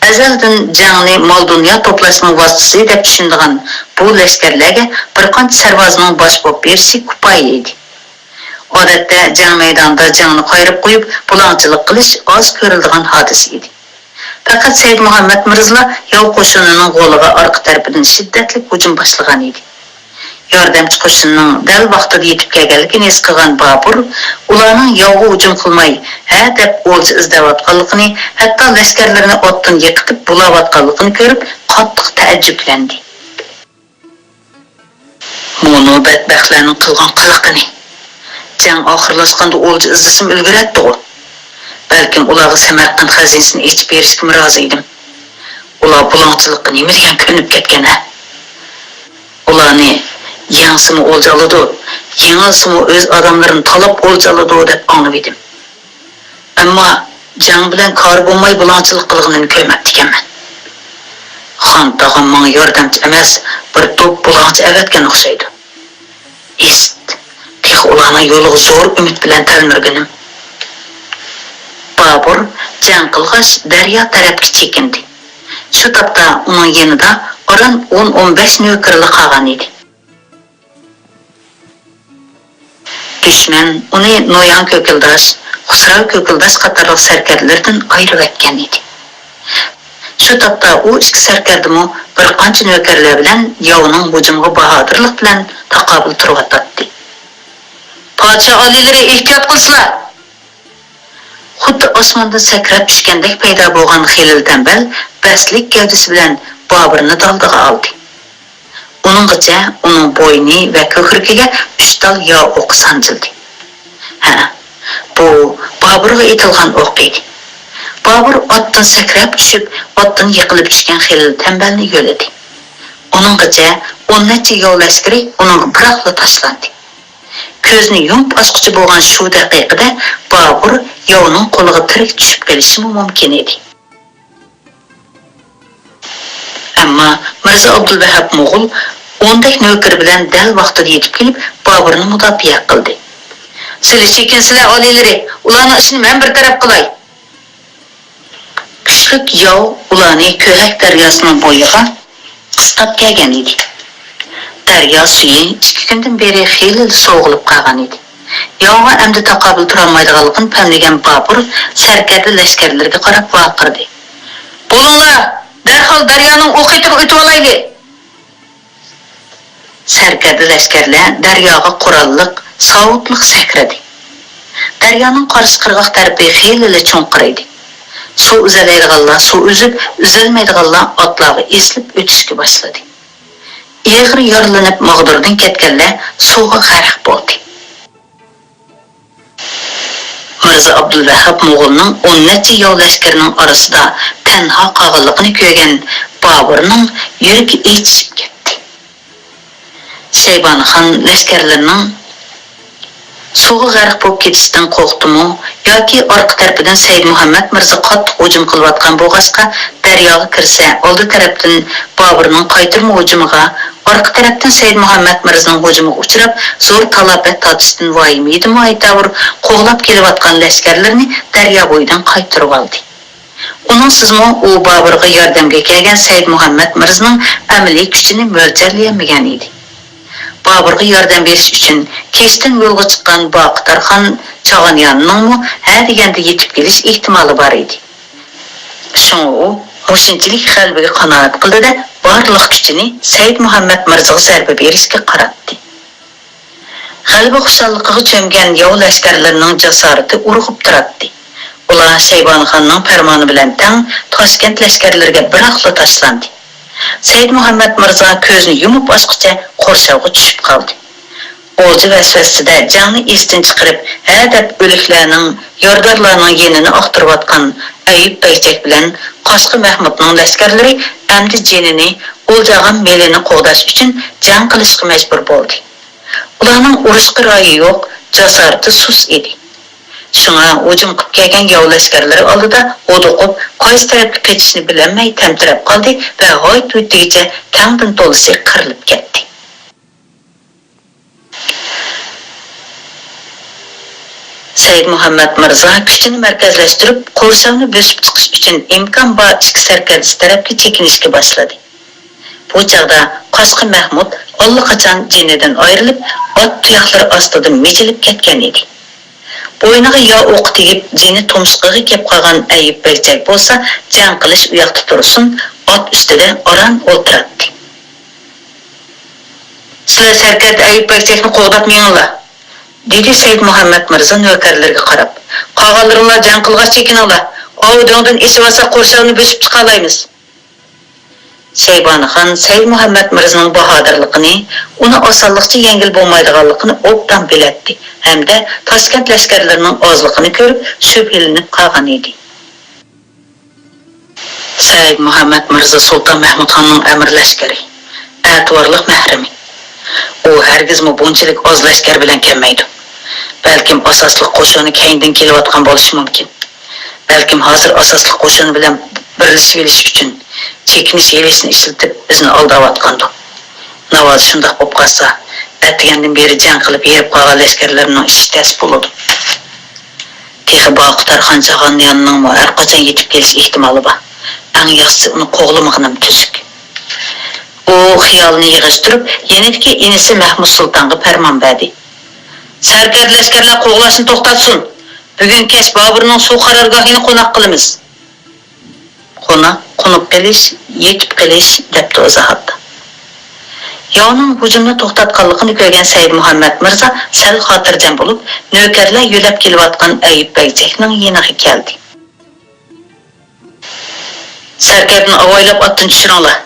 ئەزەلدىن جەڭنى مال-دۇنيا توپلاشنىڭ ۋاسىتىسى دەپ چۈشىنىدىغان بۇ لەشكەرلەرگە بىر قانچە سەرۋازنىڭ باش بولۇپ بېرىشى كۇپايە ئىدى. ئادەتتە جەڭ مەيدانىدا جەڭنى قايرىپ قويۇپ، بۇلاڭچىلىق قىلىش ئاز كۆرۈلىدىغان ھادىسە ئىدى. پەقەت سەيدمۇھەممەد مىرزىلا ياۋ قوشۇنىنىڭ غولىغا ئارقا تەرىپىدىن شىددەتلىك ھۇجۇم باشلىغان ئىدى. ياردەمچى قوشۇننىڭ دەل ۋاقتىدا يېتىپ كەلگەنلىكىنى ھېس قىلغان بابۇر ئۇلارنىڭ ياۋغا ھۇجۇم قىلماي، ھە دەپ ئولجا ئىزدەۋاتقانلىقىنى، ھەتتا لەشكەرلىرىنى ئاتتىن يىقىتىپ بۇلاۋاتقانلىقىنى كۆرۈپ قاتتىق تەئەججۈپلەندى. مۇنۇ بەتبەختلەرنىڭ قىلغان قىلىقىنى. جەڭ ئاخىرلاشقاندا ئولجا ئىزدىسىمۇ ئۈلگۈرەتتىغۇ. بەلكىم ئۇلارغا سەمەرقەنت خەزىنىسىنى ئېچىپ بېرىشكىمۇ رازى ئىدىم. ئۇلار بۇلاڭچىلىققا نېمە دېگەن كۆنۈپ كەتكەن ھە؟ ئۇلارنى يەڭسىمۇ ئولجا ئالىدۇ، يېڭىلسىمۇ ئۆز ئادەملىرىنى تالاپ ئولجا ئالىدۇ دەپ ئاڭلىۋىدىم. ئەمما جەڭ بىلەن كارى بولماي بۇلاڭچىلىق قىلغىنىنى كۆرمەپتىكەنمەن. خان تاغام ماڭا ياردەمچى ئەمەس، بىر توپ بۇلاڭچى ئەۋەتكەن ئوخشايدۇ. ھىست، تېخى ئۇلارنىڭ يولىغا زور ئۈمىد بىلەن تەلمۈرگىنىم. بابۇر جەڭ قىلغاچ دەريا تەرەپكە چېكىندى. شۇ تاپتا ئۇنىڭ يېنىدا ئاران ئون، ئون بەش نۆكىرىلا قالغان ئىدى. دۈشمەن ئۇنى نوياڭ كۆكۈلداش، خۇسراۋ كۆكۈلداش قاتارلىق سەركەردىلىرىدىن ئايرىۋەتكەن ئىدى. شۇ تاپتا ئۇ ئىككى سەركەردىمۇ بىر قانچە نۆكەرلەر بىلەن ياۋنىڭ ھۇجۇمىغا باھادىرلىق بىلەن تاقابىل تۇرۇۋاتاتتى. پادىشاھ ئالىيلىرى، ئېھتىيات قىلسىلا! خۇددى ئاسماندىن سەكرەپ چۈشكەندەك پەيدا بولغان خېلىل تەمبەل بەستلىك گەۋدىسى بىلەن بابۇرنى دالدىغا ئالدى. ئۇنىڭغىچە ئۇنىڭ بوينى ۋە كۆكرىكىگە ئۈچ تال ياۋ ئوقى سانجىلدى. ھە، بۇ بابۇرغا ئېتىلغان ئوق ئىدى. بابۇر ئاتتىن سەكرەپ چۈشۈپ، ئاتتىن يىقىلىپ چۈشكەن خېلىل تەمبەلنى يۆلىدى. ئۇنىڭغىچە ئون نەچچە ياۋ لەشكىرى ئۇنىڭغا بىراقلا تاشلاندى. كۆزنى يۇمۇپ ئاچقۇچە بولغان شۇ دەقىقىدە بابۇر ياۋنىڭ قولىغا تىرىك چۈشۈپ قېلىشىمۇ مۇمكىن ئىدى. ئەمما مىرزا ئابدۇلۋەھاب موغۇل ئوندەك نۆكىرى بىلەن دەل ۋاقتىدا يېتىپ كېلىپ، بابۇرنى مۇداپىئە قىلدى. سىلەر چېكىنسىلەر ئالىيلىرى، ئۇلارنىڭ ئىشىنى مەن بىر تەرەپ قىلاي. كۈچلۈك ياۋ ئۇلارنى كۆھەك دەرياسىنىڭ بويىغا قىستاپ كەلگەن ئىدى. دەريا سۈيى ئىككى كۈندىن بېرى خېلىلا سوغۇلۇپ قالغان ئىدى. ياۋغا ئەمدى تاقابىل تۇرالمايدىغانلىقىنى پەملىگەن بابۇر سەركەردە لەشكەرلىرىگە قاراپ ۋارقىرىدى: «بولۇڭلار، دەرھال دەريانىڭ ئۇ قېتىغا ئۆتۈۋالايلى!» سەركەردە لەشكەرلەر دەرياغا قوراللىق، ساۋۇتلۇق سەكرىدى. دەريانىڭ قارشى قىرغاق تەرىپى خېلىلا چوڭقۇر ئىدى. سۇ ئۈزەلەيدىغانلار سۇ ئۈزۈپ، ئۈزەلمەيدىغانلار ئاتلارغا ئېسىلىپ ئۆتۈشكە باشلىدى. ئېغىر يارىلىنىپ ماغدۇردىن كەتكەنلەر سۇغا غەرق بولدى. مىرزا ئابدۇلۋەھاب موغۇلنىڭ ئون نەچچە ياۋ لەشكىرىنىڭ ئارىسىدا تەنھا قالغانلىقىنى كۆرگەن بابۇرنىڭ يۈرىكى ئېچىشىپ كەتتى. شەيبانىخان لەشكەرلىرىنىڭ سۇغا غەرق بولۇپ كېتىشىدىن قورقتىمۇ ياكى ئارقا تەرىپىدىن سەيدمۇھەممەد مىرزا قاتتىق ھۇجۇم قىلىۋاتقان بولغاچقا، دەرياغا كىرسە، ئالدى تەرەپتىن بابۇرنىڭ قايتۇرما ھۇجۇمىغا، ئارقا تەرەپتىن سەيدمۇھەممەد مىرزىنىڭ ھۇجۇمىغا ئۇچراپ، زور تالاپەت تارتىشتىن ۋايىمە يېدىمۇ ئايتاۋۇر قوغلاپ كېلىۋاتقان لەشكەرلىرىنى دەريا بويىدىن قايتۇرۇۋالدى. ئۇنىڭسىزمۇ ئۇ بابۇرغا ياردەمگە كەلگەن سەيدمۇھەممەد مىرزىنىڭ ئەمەلىي كۈچىنى مۆلچەرلىيەلمىگەن ئىدى. بابۇرغا ياردەم بېرىش ئۈچۈن كېچىدىن يولغا چىققان باقى تارخان چاغانياننىڭمۇ ھە دېگەندە يېتىپ كېلىش ئېھتىمالى بار ئىدى. شۇڭا ئۇ مۇشۇنچىلىك غەلىبىگە قانائەت قىلدى-دە، بارلىق كۈچىنى سەيدمۇھەممەد مىرزىغا زەربە بېرىشكە قاراتتى. غەلىبە خۇشاللىقىغا چۆمگەن ياۋ لەشكەرلىرىنىڭ جاسارىتى ئۇرغۇپ تۇراتتى. ئۇلار شەيبانىخاننىڭ پەرمانى بىلەن تەڭ تاشكەنت لەشكەرلىرىگە بىراقلا تاشلاندى. سەيدمۇھەممەد مىرزا كۆزىنى يۇمۇپ ئاچقۇچە قورشاۋغا چۈشۈپ قالدى. ئولجا ۋەسۋەسىسىدە جەڭنى ئېستىن چىقىرىپ، ھە دەپ ئۆلۈكلەرنىڭ، يارىدارلارنىڭ يېنىنى ئاختۇرۇۋاتقان ئەييۇپ بەگچەك بىلەن قاشقا مەھمۇدنىڭ لەشكەرلىرى ئەمدى جېنىنى، ئولجا ئاغام مېلىنى قوغداش ئۈچۈن جەڭ قىلىشقا مەجبۇر بولدى. ئۇلارنىڭ ئۇرۇشقا رايى يوق، جاسارىتى سۇس ئىدى. شۇڭا ھۇجۇم قىلىپ كەلگەن ياۋ لەشكەرلىرى ئالدىدا ھودۇقۇپ، قايسى تەرەپكە قېچىشنى بىلەلمەي تەمتىرەپ قالدى ۋە ھايت-ھۇيت دېگۈچە تەڭدىن تولىسى قىرىلىپ كەتتى. سەيدمۇھەممەد مىرزا كۈچىنى مەركەزلەشتۈرۈپ، قورشاۋنى بۆسۈپ چىقىش ئۈچۈن ئىمكان بار ئىچكى سەركەردىسى تەرەپكە چېكىنىشكە باشلىدى. بۇ چاغدا قاشقا مەھمۇد ئاللىقاچان جېنىدىن ئايرىلىپ، ئات تۇياقلىرى ئاستىدا مىجىلىپ كەتكەن ئىدى. بوينىغا يا ئوقى تېگىپ، جېنى تۇمشۇقىغا كېلىپ قالغان ئەييۇپ بەگچەك بولسا، جەڭ قىلىش ئۇياقتا تۇرسۇن، ئات ئۈستىدە ئاران ئولتۇراتتى. سىلەر سەركەردە ئەييۇپ بەگچەكنى قوغداپ مېڭىڭلار، دېدى سەيدمۇھەممەد مىرزا نۆكەرلىرىگە قاراپ. قالغانلىرىڭلار جەڭ قىلغاچ چېكىنىڭلار، ئاۋۇ دۆڭدىن ئېشىۋالساق قورشاۋنى بۆسۈپ چىقالايمىز. شەيبانىخان سەيدمۇھەممەد مىرزىنىڭ باھادىرلىقىنى، ئۇنى ئاسانلىقچە يەڭگىلى بولمايدىغانلىقىنى ئوبدان بىلەتتى ھەمدە تاشكەنت لەشكەرلىرىنىڭ ئازلىقىنى كۆرۈپ شۈبھىلىنىپ قالغان ئىدى. سەيدمۇھەممەد مىرزا سۇلتان مەھمۇدخاننىڭ ئەمىر لەشكىرى، ئەتىۋارلىق مەھرىمى. ئۇ ھەرگىزمۇ بۇنچىلىك ئاز لەشكەر بىلەن كەلمەيدۇ. بەلكىم ئاساسلىق قوشۇنى كەينىدىن كېلىۋاتقان بولۇشى مۇمكىن. بەلكىم ھازىر ئاساسلىق قوشۇن بىلەن بىرلىشىۋېلىش ئۈچۈن چېكىنىش ھىيلىسىنى ئىشلىتىپ، بىزنى ئالداۋاتقاندۇ. ناۋادا شۇنداق بولۇپ قالسا، ئەتىگەندىن بېرى جەڭ قىلىپ ھېرىپ قالغان لەشكەرلىرىنىڭ ئىشى تەس بولىدۇ. تېخى باقى تارخان چاغانياننىڭمۇ ھەر قاچان يېتىپ كېلىش ئېھتىمالى بار. ئەڭ ياخشىسى ئۇنى قوغلىمىغىنىم تۈزۈك. ئۇ خىيالىنى يىغىشتۇرۇپ، يېنىدىكى ئىنىسى مەھمۇد سۇلتانغا پەرمان بەردى. سەركەردە لەشكەرلەر قوغلاشنى توختاتسۇن! بۈگۈن كەچ بابۇرنىڭ سۇ قارارگاھىنى قوناق قىلىمىز. قوناق، قونۇپ قېلىش، يېتىپ قېلىش، دەپتۇ ئىزاھاتتا. ياۋنىڭ ھۇجۇمنى توختاتقانلىقىنى كۆرگەن سەيدمۇھەممەد مىرزا سەل خاتىرجەم بولۇپ، نۆكەرلەر يۆلەپ كېلىۋاتقان ئەييۇپ بەگچەكنىڭ يېنىغا كەلدى. سەركەردىنى ئاۋايلاپ ئاتتىن چۈشۈرۈڭلار.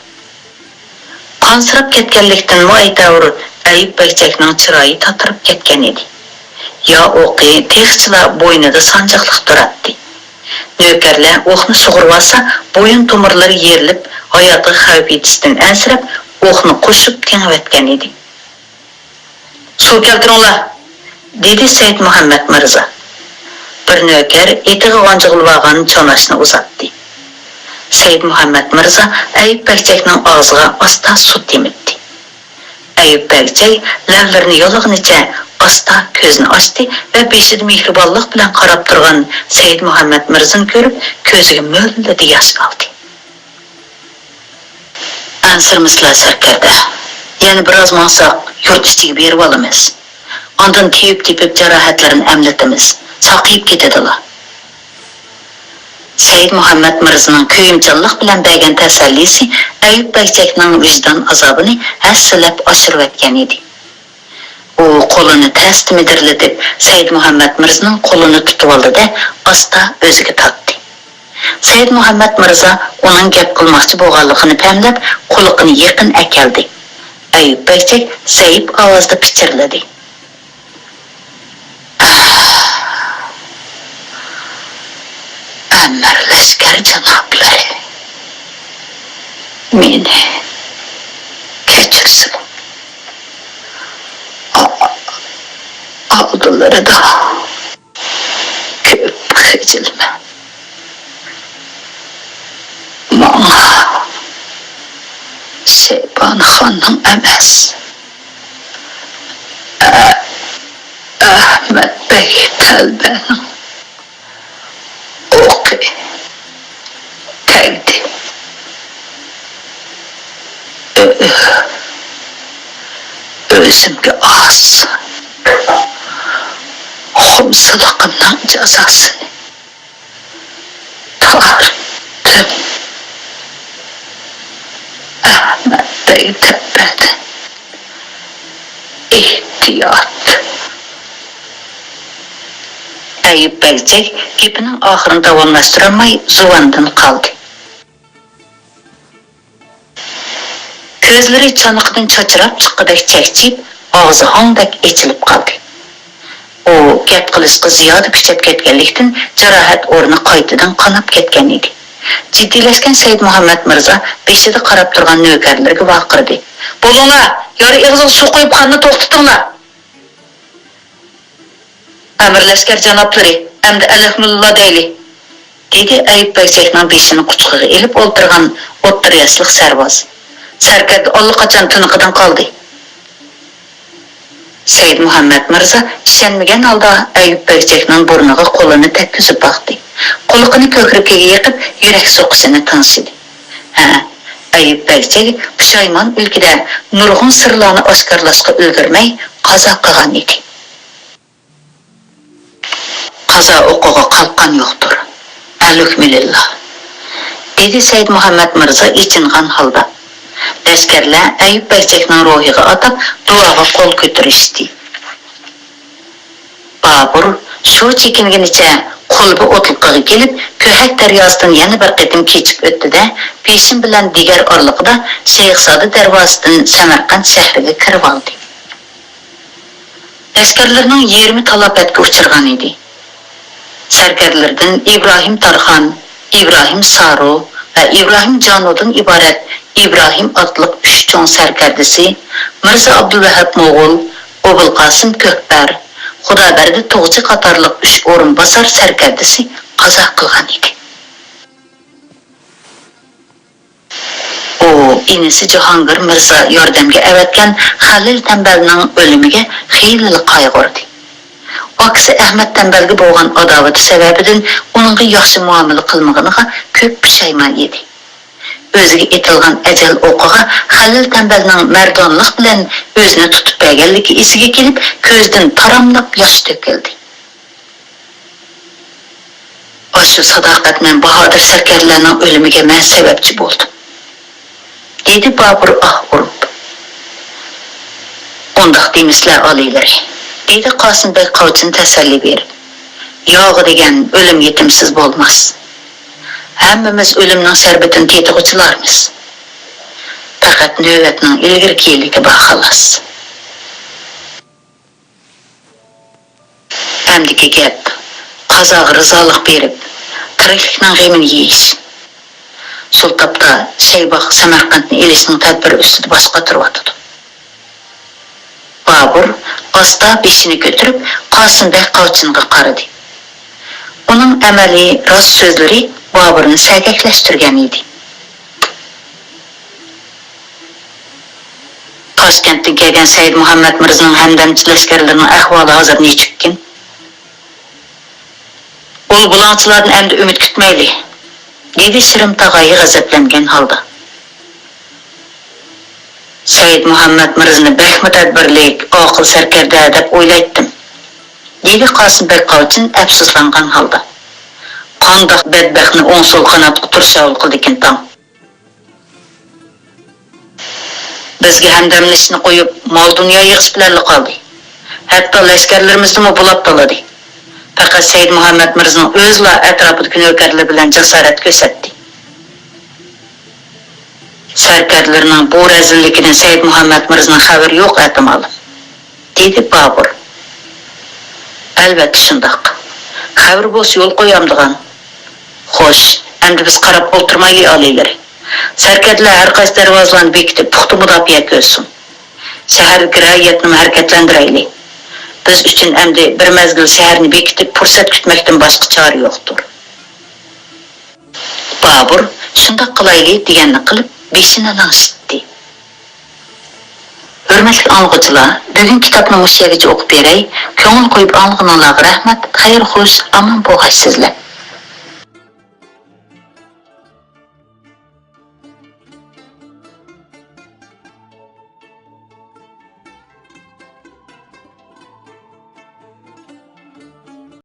قانسىراپ كەتكەنلىكتىنمۇ ئەيتەۋۇر، ئەييۇپ بەگچەكنىڭ چىرايى تاتىرىپ كەتكەن ئىدى. يا ئوقى تېخىچىلا بوينىدا سانجىقلىق تۇراتتى. نۆكەرلەر ئوقنى سۇغۇرۇۋالسا، بويۇن تومۇرلىرى يېرىلىپ، ھاياتىغا خەۋپ يېتىشتىن ئەنسىرەپ، ئوقنى قوشۇپ تېڭىۋەتكەن ئىدى. سۇ كەلتۈرۈڭلار! دېدى سەيدمۇھەممەد مىرزا. بىر نۆكەر ئېتىغا غانجىغىلىۋالغان چاناشنى ئۇزاتتى. سەيدمۇھەممەت مىرزا ئەيۇپ بەگچەكنىڭ ئاغزىغا ئاستا سۇ تېمىتتى. ئەيۇپ بەگچەك لەۋلىرىنى يالىغىنىچە ئاستا كۆزىنى ئاچتى ۋە بېشىدا مېھرىبانلىق بىلەن قاراپ تۇرغان سەيدمۇھەممەت مىرزىنى كۆرۈپ، كۆزىگە مۆلدۈردە ياش ئالدى. ئەنسىرىمىسىلە، سەركەردە. يەنە بىراز ماڭساق، يۇرت ئىچىگە بېرىۋالىمىز. ئاندىن تېۋىپ-تېپىپ جاراھەتلىرىنى ئەملىتىمىز. ساقىيىپ كېتىدىلا. سەيدمۇھەممەت مىرزىنىڭ كۆيۈمچانلىق بىلەن بەرگەن تەسەللىسى ئەيۇپ بەگچەكنىڭ ۋىجدان ئازابىنى ھەسسىلەپ ئاشۇرۇۋەتكەن ئىدى. ئۇ قولىنى تەستە مىدىرلىتىپ، سەيدمۇھەممەت مىرزىنىڭ قولىنى تۇتۇۋالدى-دە، ئاستا ئۆزىگە تارتتى. سەيدمۇھەممەت مىرزا ئۇنىڭ گەپ قىلماقچى بولغانلىقىنى پەملەپ، قۇلىقىنى يېقىن ئەكەلدى. ئەيۇپ بەگچەك زەئىپ ئاۋازدا پىچىرلىدى. ئەمىر لەشكەر جانابلىرى، مېنى كەچۈرسىلە. ئا-، ئالدىلىرىدا كۆپ خىجىلمەن. ماڭا شەيبانى خاننىڭ ئەمەس، ئە-، ئەھمەت بەگ تەلبەنىڭ ئوقى تەگدى. ئۆ-، ئۆزۈمگە ئاز خۇمسىلىقىمنىڭ جازاسىنى تارتتىم. ئەھمەت بەگ تەلبەدىن ئېھتىيات. ئەيۇپ بەگچەك گېپىنىڭ ئاخىرىنى داۋاملاشتۇرالماي زۇۋاندىن قالدى. كۆزلىرى چانىقىدىن چاچراپ چىققۇدەك چەكچىيىپ، ئاغزى ھاڭدەك ئېچىلىپ قالدى. ئۇ گەپ قىلىشقا زىيادە كۈچەپ كەتكەنلىكتىن، جاراھەت ئورنى قايتىدىن قاناپ كەتكەن ئىدى. جىددىيلەشكەن سەيدمۇھەممەت مىرزا بېشىدا قاراپ تۇرغان نۆكەرلىرىگە ۋارقىرىدى: «بولۇڭلار، يارا ئېغىزىغا سۇ قۇيۇپ، قاننى توختىتىڭلار!» «ئەمىر لەشكەر جانابلىرى، ئەمدى ئەلھەمدۇلىللا دەيلى!» دېدى ئەيۇپ بەگچەكنىڭ بېشىنى قۇچىقىغا ئېلىپ ئولتۇرغان ئوتتۇرا ياشلىق سەرۋاز. «سەركەردە ئاللىقاچان تىنىقىدىن قالدى.» سەيدمۇھەممەت مىرزا ئىشەنمىگەن ھالدا ئەيۇپ بەگچەكنىڭ بۇرنىغا قولىنى تەگكۈزۈپ باقتى. قۇلىقىنى كۆكرىكىگە يېقىپ، يۈرەك سوقۇشىنى تىڭشىدى. ھە، ئەيۇپ بەگچەك پۇشايمان ئۆلكىدە نۇرغۇن سىرلارنى ئاشكارىلاشقا ئۈلگۈرمەي قازا قىلغان ئىدى. «قازا ئوقىغا قالقان يوقتۇر، ئەلھەمدۇلىللا!» دېدى سەيدمۇھەممەت مىرزا ئېچىنغان ھالدا. لەشكەرلەر ئەيۇپ بەگچەكنىڭ روھىغا ئاتاپ دۇئاغا قول كۆتۈرۈشتى. بابۇر شۇ چېكىنگىنىچە قۇلۇبى ئوتلۇقىغا كېلىپ، كۆھەك دەرياسىدىن يەنە بىر قېتىم كېچىپ ئۆتتى-دە، پېشىن بىلەن دىگەر ئارىلىقىدا شەيخزادە دەرۋازىسىدىن سەمەرقەنت شەھىرىگە كىرىۋالدى. لەشكەرلىرىنىڭ يېرىمى تالاپەتكە ئۇچرىغان ئىدى. سەركەردىلىرىدىن ئىبراھىم تارخان، ئىبراھىم سارۇ ۋە ئىبراھىم جانۇدىن ئىبارەت ئىبراھىم ئاتلىق ئۈچ چوڭ سەركەردىسى، مىرزا ئابدۇلۋەھاب موغۇل، ئوبۇلقاسىم كۆكبەر، خۇدابەردى تۇغچى قاتارلىق ئۈچ ئورۇنباسار سەركەردىسى قازا قىلغان ئىدى. ئۇ ئىنىسى جاھانگىر مىرزا ياردەمگە ئەۋەتكەن خەلىل تەمبەلنىڭ ئۆلۈمىگە خېلىلا قايغۇردى. ئاكىسى ئەھمەت تەمبەلگە بولغان ئاداۋىتى سەۋەبىدىن ئۇنىڭغا ياخشى مۇئامىلە قىلمىغىنىغا كۆپ پۇشايمان ئىدى. ئۆزىگە ئېتىلغان ئەجەل ئوقىغا خەلىل تەمبەلنىڭ مەردانلىق بىلەن ئۆزىنى تۇتۇپ بەرگەنلىكى ئېسىگە كېلىپ، كۆزىدىن تاراملاپ ياش تۆكۈلدى. ئاشۇ ساداقەتمەن باھادىر سەركەردىلەرنىڭ ئۆلۈمىگە مەن سەۋەبچى بولدۇم، دېدى بابۇر ئاھ ئۇرۇپ. ئۇنداق دېمىسىلە، ئالىيلىرى، دېدى قاسىم بەگ قاۋچىنى تەسەللى بېرىپ. ياغى دېگەن ئۆلۈم يېتىمسىز بولماس. ھەممىمىز ئۆلۈمنىڭ شەربىتىنى تېتىغۇچىلارمىز. پەقەت نۆۋەتنىڭ ئىلگىرى كېيىنلىكى بار، خالاس. ئەمدىكى گەپ، قازاغا رىزالىق بېرىپ، تىرىكلىكنىڭ غېمىنى يېيىش. شۇ تاپتا شەيباغ سەمەرقەنتنى ئېلىشنىڭ تەدبىرى ئۈستىدە باش قاتۇرۇۋاتىدۇ. بابۇر ئاستا بېشىنى كۆتۈرۈپ، قاسىم بەگ قاۋچىنغا قارىدى. ئۇنىڭ ئەمەلىي راست سۆزلىرى بابۇرنى سەگەكلەشتۈرگەن ئىدى. تاشكەنتتىن كەلگەن سەيىد مۇھەممەد مىرزىنىڭ ھەمدەمچى لەشكەرلىرىنىڭ ئەھۋالى ھازىر نېچۈككىن؟ ئۇل بۇلاڭچىلاردىن ئەمدى ئۈمىد كۈتمەيلى، دېدى شىرىم تاغايى غەزەپلەنگەن ھالدا. سەيىد مۇھەممەد مىرزىنى بەكمۇ تەدبىرلىك، ئاقىل سەركەردە دەپ ئويلايتتىم، دېدى قاسىم بەگ قاۋچىن ئەپسۇسلانغان ھالدا. قانداق بەتبەختنى ئوڭ-سول قاناتقا تۇرشاۋۇل قىلدىكىن تاڭ. بىزگە ھەمدەملىشىشنى قويۇپ، مال-دۇنيا يىغىش بىلەنلا قالدى. ھەتتا لەشكەرلىرىمىزنىمۇ بۇلاپ تالىدى. پەقەت سەيىد مۇھەممەد مىرزىنىڭ ئۆزىلا ئەتراپىدىكى نۆكەرلىرى بىلەن جاسارەت كۆرسەتتى. سەركەردىلىرىنىڭ بۇ رەزىللىكىدىن سەيىد مۇھەممەد مىرزىنىڭ خەۋىرى يوق ئەتىمالىم، دېدى بابۇر. ئەلۋەتتە شۇنداق. خەۋىرى بولسا يول قويامدىغان. خوش، ئەمدى بىز قاراپ ئولتۇرمايلى ئالىيلىرى. سەركەردىلەر ھەر قايسى دەرۋازىلارنى بېكىتىپ، پۇختا مۇداپىئە كۆرسۇن. شەھەردىكى رەئىيەتنىمۇ ھەرىكەتلەندۈرەيلى. بىز ئۈچۈن ئەمدى بىر مەزگىل شەھەرنى بېكىتىپ، پۇرسەت كۈتمەكتىن باشقا چارە يوقتۇر. بابۇر شۇنداق قىلايلى دېگەننى قىلىپ، بېشىنى لىڭشىتتى. ھۆرمەتلىك ئاڭلىغۇچىلار، بۈگۈنكى كىتابنى مۇشۇ يەرگىچە ئوقۇپ بېرەي. كۆڭۈل قويۇپ ئاڭلىغىنىڭلارغا رەھمەت، خەير خوش، ئامان بولغايسىزلەر.